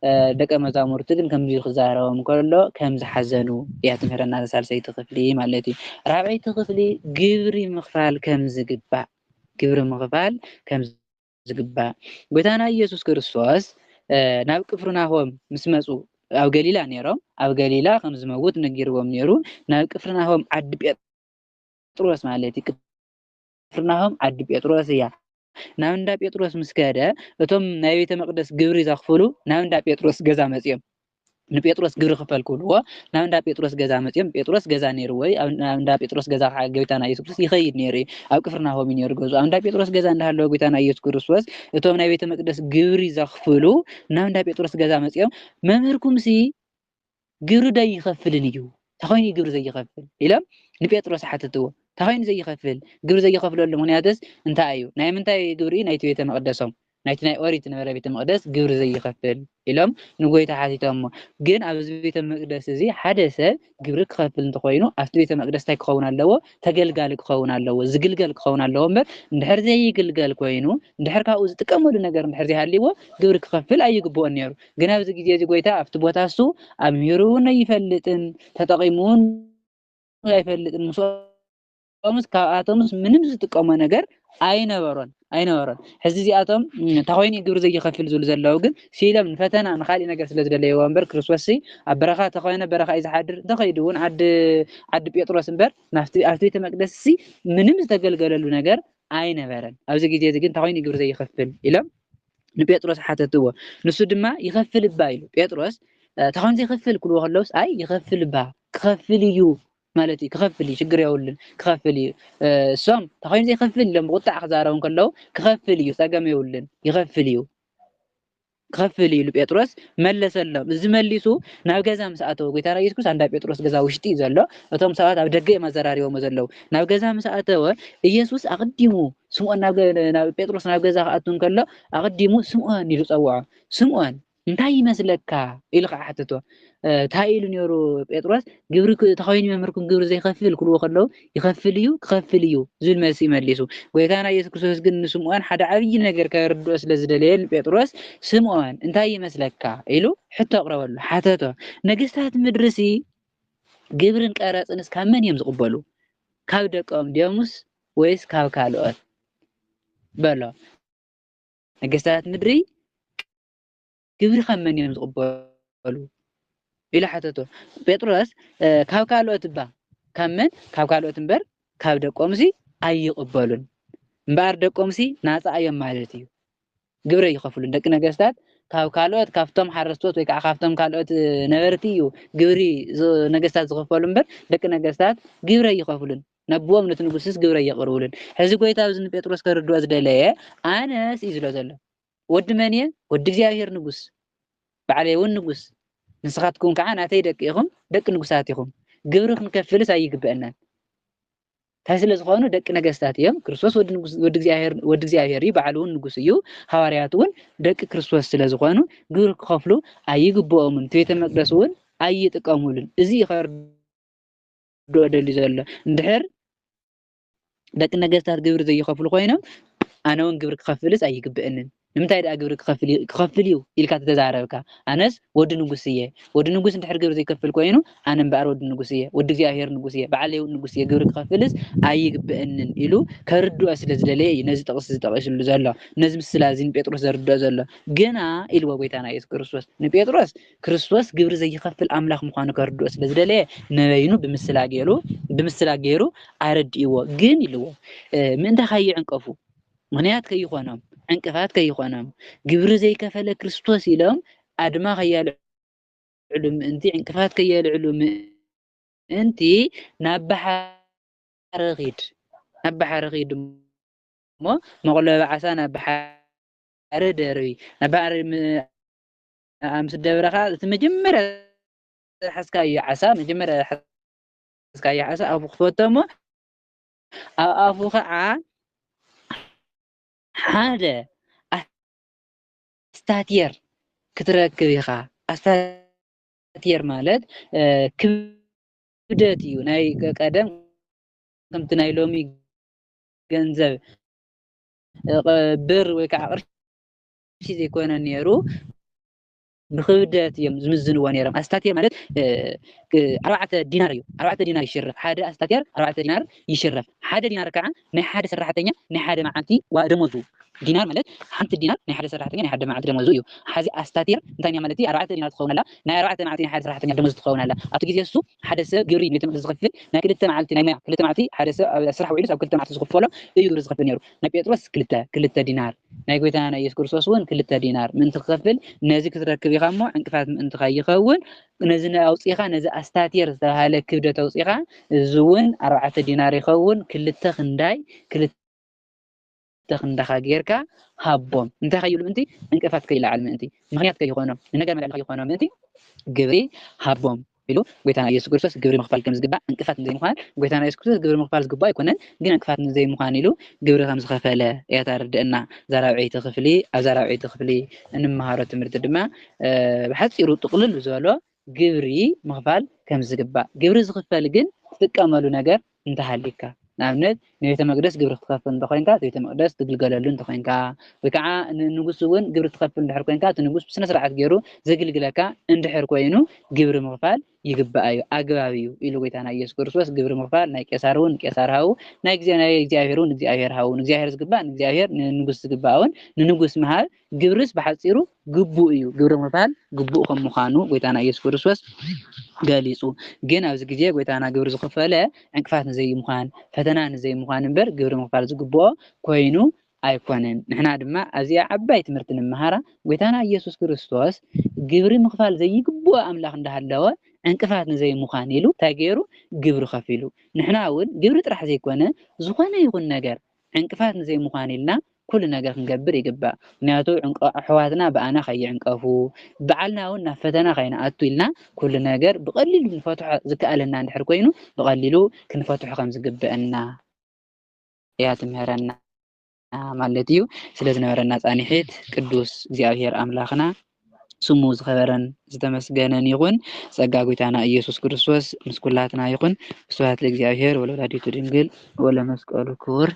እ፣ ደቀ መዛሙርቱ ግን ከምዚ ክዛረቦም ከሎ ከም ዝሓዘኑ እያ ትምህረና እዛ ሳልሰይቲ ክፍሊ ማለት እዩ። ራብዐይቲ ክፍሊ ግብሪ ምኽፋል ከም ዝግባእ፣ ግብሪ ምኽፋል ከም ዝግባእ። ጎይታና ኢየሱስ ክርስቶስ፣ እ፣ ናብ ቅፍርናሆም ምስ መጹ፣ ኣብ ገሊላ ነይሮም፣ ኣብ ገሊላ ከም ዝመውት ነጊርዎም ነይሩ። ናብ ቅፍርናሆም ዓዲ ጴጥሮስ ማለት እዩ። ቅፍርናሆም ዓዲ ጴጥሮስ እያ። ናብ እንዳ ጴጥሮስ ምስ ከደ፣ እቶም ናይ ቤተ መቕደስ ግብሪ ዘኽፍሉ ናብ እንዳ ጴጥሮስ ገዛ መጺኦም። ንጴጥሮስ ግብሪ ክፈል ክብልዎ ናብ እንዳ ጴጥሮስ ገዛ መፅኦም። ጴጥሮስ ገዛ ነይርዎ እዩ። ኣብ እንዳ ጴጥሮስ ገዛ ከዓ ጎይታና ኢየሱስ ክርስቶስ ይኸይድ ነይሩ እዩ። ኣብ ቅፍርናሆም እዩ ነይሩ ገዝኡ። ኣብ እንዳ ጴጥሮስ ገዛ እንዳሃለወ ጎይታና ኢየሱስ ክርስቶስ እቶም ናይ ቤተ መቅደስ ግብሪ ዘኽፍሉ ናብ እንዳ ጴጥሮስ ገዛ መፅኦም፣ መምህርኩምሲ ግብሪ ዶ ይኸፍልን እዩ? እንታይ ኮይኑ እዩ ግብሪ ዘይኸፍል ኢሎም ንጴጥሮስ ሓተትዎ። እንታይ ኮይኑ ዘይኸፍል? ግብሪ ዘይኸፍለሉ ምክንያትስ እንታይ እዩ? ናይ ምንታይ ግብሪ? ናይቲ ቤተ መቅደሶም፣ ናይቲ ናይ ኦሪት ዝነበረ ቤተ መቅደስ ግብሪ ዘይኸፍል ኢሎም ንጎይታ ሓቲቶሞ። ግን ኣብዚ ቤተ መቅደስ እዚ ሓደ ሰብ ግብሪ ክኸፍል እንተኮይኑ ኣብቲ ቤተ መቅደስ እንታይ ክኸውን ኣለዎ? ተገልጋሊ ክኸውን ኣለዎ፣ ዝግልገል ክኸውን ኣለዎ እምበር እንድሕር ዘይግልገል ኮይኑ እንድሕር ካብኡ ዝጥቀመሉ ነገር እንድሕር ዘይሃልይዎ ግብሪ ክኸፍል ኣይግብኦን ነይሩ። ግን ኣብዚ ግዜ እዚ ጎይታ ኣብቲ ቦታ እሱ ኣምሂሩ እውን ኣይፈልጥን፣ ተጠቒሙ እውን ኣይፈልጥን። ምስኦምስ ካብኣቶምስ ምንም ዝጥቀሞ ነገር ኣይነበሮን ኣይነበሮን። ሕዚ እዚኣቶም እንታይ ኮይኑ ግብሪ ዘይኸፍል ዝብሉ ዘለዉ ግን ሲሎም ንፈተና ንካሊእ ነገር ስለ ዝደለይዎ እምበር ክርስቶስ ሲ ኣብ በረኻ ተኾይነ በረኻ እዩ ዝሓድር፣ እንተኸይዱ እውን ዓዲ ዓዲ ጴጥሮስ እምበር ናብቲ ኣብቲ ቤተ መቅደስ ሲ ምንም ዝተገልገለሉ ነገር ኣይነበረን። ኣብዚ ግዜ እዚ ግን እንታይ ኮይኑ ግብሪ ዘይኸፍል ኢሎም ንጴጥሮስ ሓተትዎ። ንሱ ድማ ይኸፍል እባ ኢሉ። ጴጥሮስ እንታይ ኮይኑ ዘይኸፍል ክብልዎ ከለውስ ኣይ ይኸፍል እባ፣ ክኸፍል እዩ ማለት እዩ፣ ክኸፍል እዩ፣ ሽግር የብሉን፣ ክኸፍል እዩ። እሶም እንታይ ኮይኑ ዘይኸፍል ኢሎም ብቁጣዕ ክዛረቡ ከለዉ ክኸፍል እዩ፣ ጸገም የብሉን፣ ይኸፍል እዩ፣ ክኸፍል እዩ ኢሉ ጴጥሮስ መለሰሎም። እዚ መሊሱ ናብ ገዛ ምስ ኣተወ፣ ጎይታና ኢየሱስ ክርስቶስ ኣንዳ ጴጥሮስ ገዛ ውሽጢ እዩ ዘሎ፣ እቶም ሰባት ኣብ ደገ እዮም ኣዘራሪቦሞ ዘለዉ። ናብ ገዛ ምስ ኣተወ ኢየሱስ ኣቐዲሙ ስምዖን ናብ ገ- ናብ ጴጥሮስ ናብ ገዛ ክኣቱ እንከሎ ኣቐዲሙ ስምዖን ኢሉ ጸውዖ። ስምዖን እንታይ ይመስለካ ኢሉ ከዓ ሓተቶ። እንታይ ኢሉ ነይሩ ጴጥሮስ? ግብሪ እንታይ ኮይኑ መምህርኩም ግብሪ ዘይኸፍል ክብልዎ ከለዉ ይኸፍል እዩ ክኸፍል እዩ ዝብል መልሲ ይመሊሱ። ጎይታና ኢየሱስ ክርስቶስ ግን ንስምዖን ሓደ ዓብዪ ነገር ከርድኦ ስለ ዝደለየ ንጴጥሮስ ስምዖን እንታይ ይመስለካ ኢሉ ሕቶ ኣቕረበሉ፣ ሓተቶ። ነገስታት ምድርሲ ግብርን ቀረፅንስ ካብ መን እዮም ዝቕበሉ? ካብ ደቆም ድዮምስ ወይስ ካብ ካልኦት በሎ። ነገስታት ምድሪ ግብሪ ካብ መን እዮም ዝቕበሉ ኢሉ ሓተቶ። ጴጥሮስ ካብ ካልኦት እባ ካብ መን? ካብ ካልኦት እምበር ካብ ደቆምሲ ኣይቕበሉን። እምበኣር ደቆምሲ ናፃ እዮም ማለት እዩ። ግብሪ ኣይኸፍሉን። ደቂ ነገስታት ካብ ካልኦት ካብቶም ሓረስቶት ወይ ከዓ ካብቶም ካልኦት ነበርቲ እዩ ግብሪ ነገስታት ዝኸፈሉ እምበር ደቂ ነገስታት ግብሪ ኣይኸፍሉን። ነብዎም ነቲ ንጉስስ ግብሪ ኣየቕርብሉን። ሕዚ ጎይታ ኣብዚ ንጴጥሮስ ከርድኦ ዝደለየ ኣነስ እዩ ዝሎ ዘሎ። ወዲ መን እየ? ወዲ እግዚኣብሔር ንጉስ፣ ባዕለይ እውን ንጉስ፣ ንስኻትኩም ከዓ ናተይ ደቂ ኢኹም፣ ደቂ ንጉሳት ኢኹም። ግብሪ ክንከፍልስ ኣይግበአናን። እንታይ ስለ ዝኾኑ? ደቂ ነገስታት እዮም። ክርስቶስ ወዲ እግዚኣብሔር እዩ፣ ባዕሉ እውን ንጉስ እዩ። ሃዋርያት እውን ደቂ ክርስቶስ ስለ ዝኾኑ ግብሪ ክኸፍሉ ኣይግብኦምን። እቲ ቤተ መቅደስ እውን ኣይጥቀሙሉን። እዚ እዩ ከርድኦ ደልዩ ዘሎ። እንድሕር ደቂ ነገስታት ግብሪ ዘይኸፍሉ ኮይኖም ኣነ እውን ግብሪ ክኸፍልስ ኣይግብእንን። ንምንታይ ደኣ ግብሪ ክኸፍል እዩ ኢልካ ተተዛረብካ? ኣነስ ወዲ ንጉስ እየ። ወዲ ንጉስ እንድሕር ግብሪ ዘይከፍል ኮይኑ ኣነ እምበኣር ወዲ ንጉስ እየ፣ ወዲ እግዚኣብሔር ንጉስ እየ፣ በዓለይ እውን ንጉስ እየ፣ ግብሪ ክኸፍልስ ኣይግብእንን ኢሉ ከርድኦ ስለ ዝደለየ እዩ ነዚ ጥቕሲ ዝጠቒስሉ ዘሎ። ነዚ ምስላ እዚ ንጴጥሮስ ዘርድኦ ዘሎ ግና ኢልዎ ጎይታና ኢየሱስ ክርስቶስ ንጴጥሮስ ክርስቶስ ግብሪ ዘይኸፍል ኣምላኽ ምዃኑ ከርድኦ ስለ ዝደለየ ነበይኑ ብምስላ ገይሩ ብምስላ ገይሩ ኣረዲእዎ። ግን ኢልዎ ምእንታ ከይዕንቀፉ ምኽንያት ከይኾኖም ዕንቅፋት ከይኾኖም ግብሪ ዘይከፈለ ክርስቶስ ኢሎም ኣድማ ከያልዕሉ ምእንቲ ዕንቅፋት ከየልዕሉ ምእንቲ ናብ ባሕሪ ኺድ ናብ ባሕሪ ኺድ እሞ መቕለቢ ዓሳ ናብ ባሕሪ ደርቢ ናብ ባሕሪ ምስ ደብረኻ እቲ መጀመርያ ዝሓዝካዮ ዓሳ መጀመርያ ዝሓዝካዮ ዓሳ ኣፉ ክፈቶ እሞ ኣብ ኣፉ ከዓ ሓደ ኣስታትየር ክትረክብ ኢኻ። ኣስታትየር ማለት ክብደት እዩ። ናይ ቀደም ከምቲ ናይ ሎሚ ገንዘብ ብር ወይ ከዓ ቅርሺ ዘይኮነ ነይሩ፣ ብክብደት እዮም ዝምዝንዎ ነይሮም። ኣስታትየር ማለት ኣርባዕተ ዲናር እዩ። ኣርባዕተ ዲናር ይሽረፍ። ሓደ ኣስታትየር ኣርባዕተ ዲናር ይሽረፍ። ሓደ ዲናር ከዓ ናይ ሓደ ሰራሕተኛ ናይ ሓደ መዓልቲ ደሞዙ ዲናር ማለት ሓንቲ ዲናር ናይ ሓደ ሰራሕተኛ ናይ ሓደ መዓልቲ ደሞዙ እዩ። ሓዚ ኣስታቲር እንታይ እያ ማለት እዩ? ኣርባዕተ ዲናር ትኸውን ኣላ። ናይ ኣርባዕተ መዓልቲ ናይ ሓደ ሰራሕተኛ ደሞዝ ትኸውን ኣላ። ኣብቲ ግዜ እሱ ሓደ ሰብ ግብሪ ንቤተ መቅደስ ዝኸፍል ናይ ክልተ መዓልቲ ናይ ሞያ ክልተ መዓልቲ ሓደ ሰብ ኣብ ስራሕ ውዒሉስ ኣብ ክልተ መዓልቲ ዝኽፈሎ እዩ ግብሪ ዝኸፍል ነይሩ። ናይ ጴጥሮስ ክልተ ክልተ ዲናር ናይ ጎይታና ናይ ኢየሱስ ክርስቶስ እውን ክልተ ዲናር ምእንቲ ክኸፍል ነዚ ክትረክብ ኢኻ እሞ ዕንቅፋት ምእንቲ ከይኸውን ነዚ ኣውፂኻ ነዚ ኣስታቲር ዝተባሃለ ክብደት ኣውፂኻ እዚ እውን ኣርባዕተ ዲናር ይኸውን ክልተ ክንዳይ ክልተ ክንዳኻ ጌርካ ሃቦም። እንታይ ከይሉ ምእንቲ ዕንቅፋት ከይለዓል ምእንቲ ምክንያት ከይኾኖም ንነገር መላል ከይኾኖም ምእንቲ ግብሪ ሃቦም ኢሉ ጎይታና ኢየሱስ ክርስቶስ ግብሪ ምኽፋል ከም ዝግባእ ዕንቅፋት ንዘይምዃን ጎይታና ኢየሱስ ክርስቶስ ግብሪ ምኽፋል ዝግባእ ኣይኮነን ግን ዕንቅፋት ንዘይምዃን ኢሉ ግብሪ ከም ዝኸፈለ እያ ታርድእና። ዛራብዐይቲ ክፍሊ ኣብ ዛራብዐይቲ ክፍሊ እንመሃሮ ትምህርቲ ድማ ብሓፂሩ ጥቕልል ዝበሎ ግብሪ ምኽፋል ከም ዝግባእ ግብሪ ዝኽፈል ግን ትጥቀመሉ ነገር እንተሃሊካ ንኣብነት ንቤተ መቅደስ ግብሪ ክትከፍል እንተኮይንካ ቤተ መቅደስ ትግልገለሉ እንተኮይንካ ወይ ከዓ ንንጉስ እውን ግብሪ ትከፍል እንድሕር ኮይንካ እቲ ንጉስ ብስነ ስርዓት ገይሩ ዘግልግለካ እንድሕር ኮይኑ ግብሪ ምኽፋል ይግባእ እዩ ኣግባብ እዩ ኢሉ ጎይታና ኢየሱስ ክርስቶስ ግብሪ ምኽፋል ናይ ቄሳር እውን ንቄሳር ሃቡ ናይ እግዚኣብሔር እውን ንእግዚኣብሔር ሃቡ ንእግዚኣብሔር ዝግባእ ንእግዚኣብሔር ንንጉስ ዝግባእ እውን ንንጉስ ምሃብ ግብርስ ብሓፂሩ ግቡእ እዩ ግብሪ ምኽፋል ግቡእ ከም ምዃኑ ጎይታና ኢየሱስ ክርስቶስ ገሊፁ። ግን ኣብዚ ግዜ ጎይታና ግብሪ ዝኸፈለ ዕንቅፋት ንዘይምዃን ፈተና ንዘይምዃን እምበር ግብሪ ምኽፋል ዝግብኦ ኮይኑ ኣይኮነን። ንሕና ድማ ኣብዚኣ ዓባይ ትምህርቲ ንምሃራ ጎይታና ኢየሱስ ክርስቶስ ግብሪ ምኽፋል ዘይግብኦ ኣምላኽ እንዳሃለወ ዕንቅፋት ንዘይምዃን ኢሉ እንታይ ገይሩ ግብሪ ከፊሉ። ንሕና እውን ግብሪ ጥራሕ ዘይኮነ ዝኾነ ይኹን ነገር ዕንቅፋት ንዘይምዃን ኢልና ኩሉ ነገር ክንገብር ይግባእ። ምክንያቱ ኣሕዋትና ብኣና ከይዕንቀፉ፣ ባዕልና እውን ናብ ፈተና ከይንኣቱ ኢልና ኩሉ ነገር ብቐሊሉ ንፈትሖ ዝከኣለና እንድሕር ኮይኑ ብቐሊሉ ክንፈትሖ ከም ዝግበአና እያ ትምህረና ማለት እዩ። ስለ ዝነበረና ፃኒሒት ቅዱስ እግዚኣብሔር ኣምላኽና ስሙ ዝኸበረን ዝተመስገነን ይኹን። ጸጋ ጎይታና ኢየሱስ ክርስቶስ ምስ ኩላትና ይኹን። ስብሐት ለእግዚኣብሔር ወለወላዲቱ ድንግል ወለመስቀሉ ክቡር።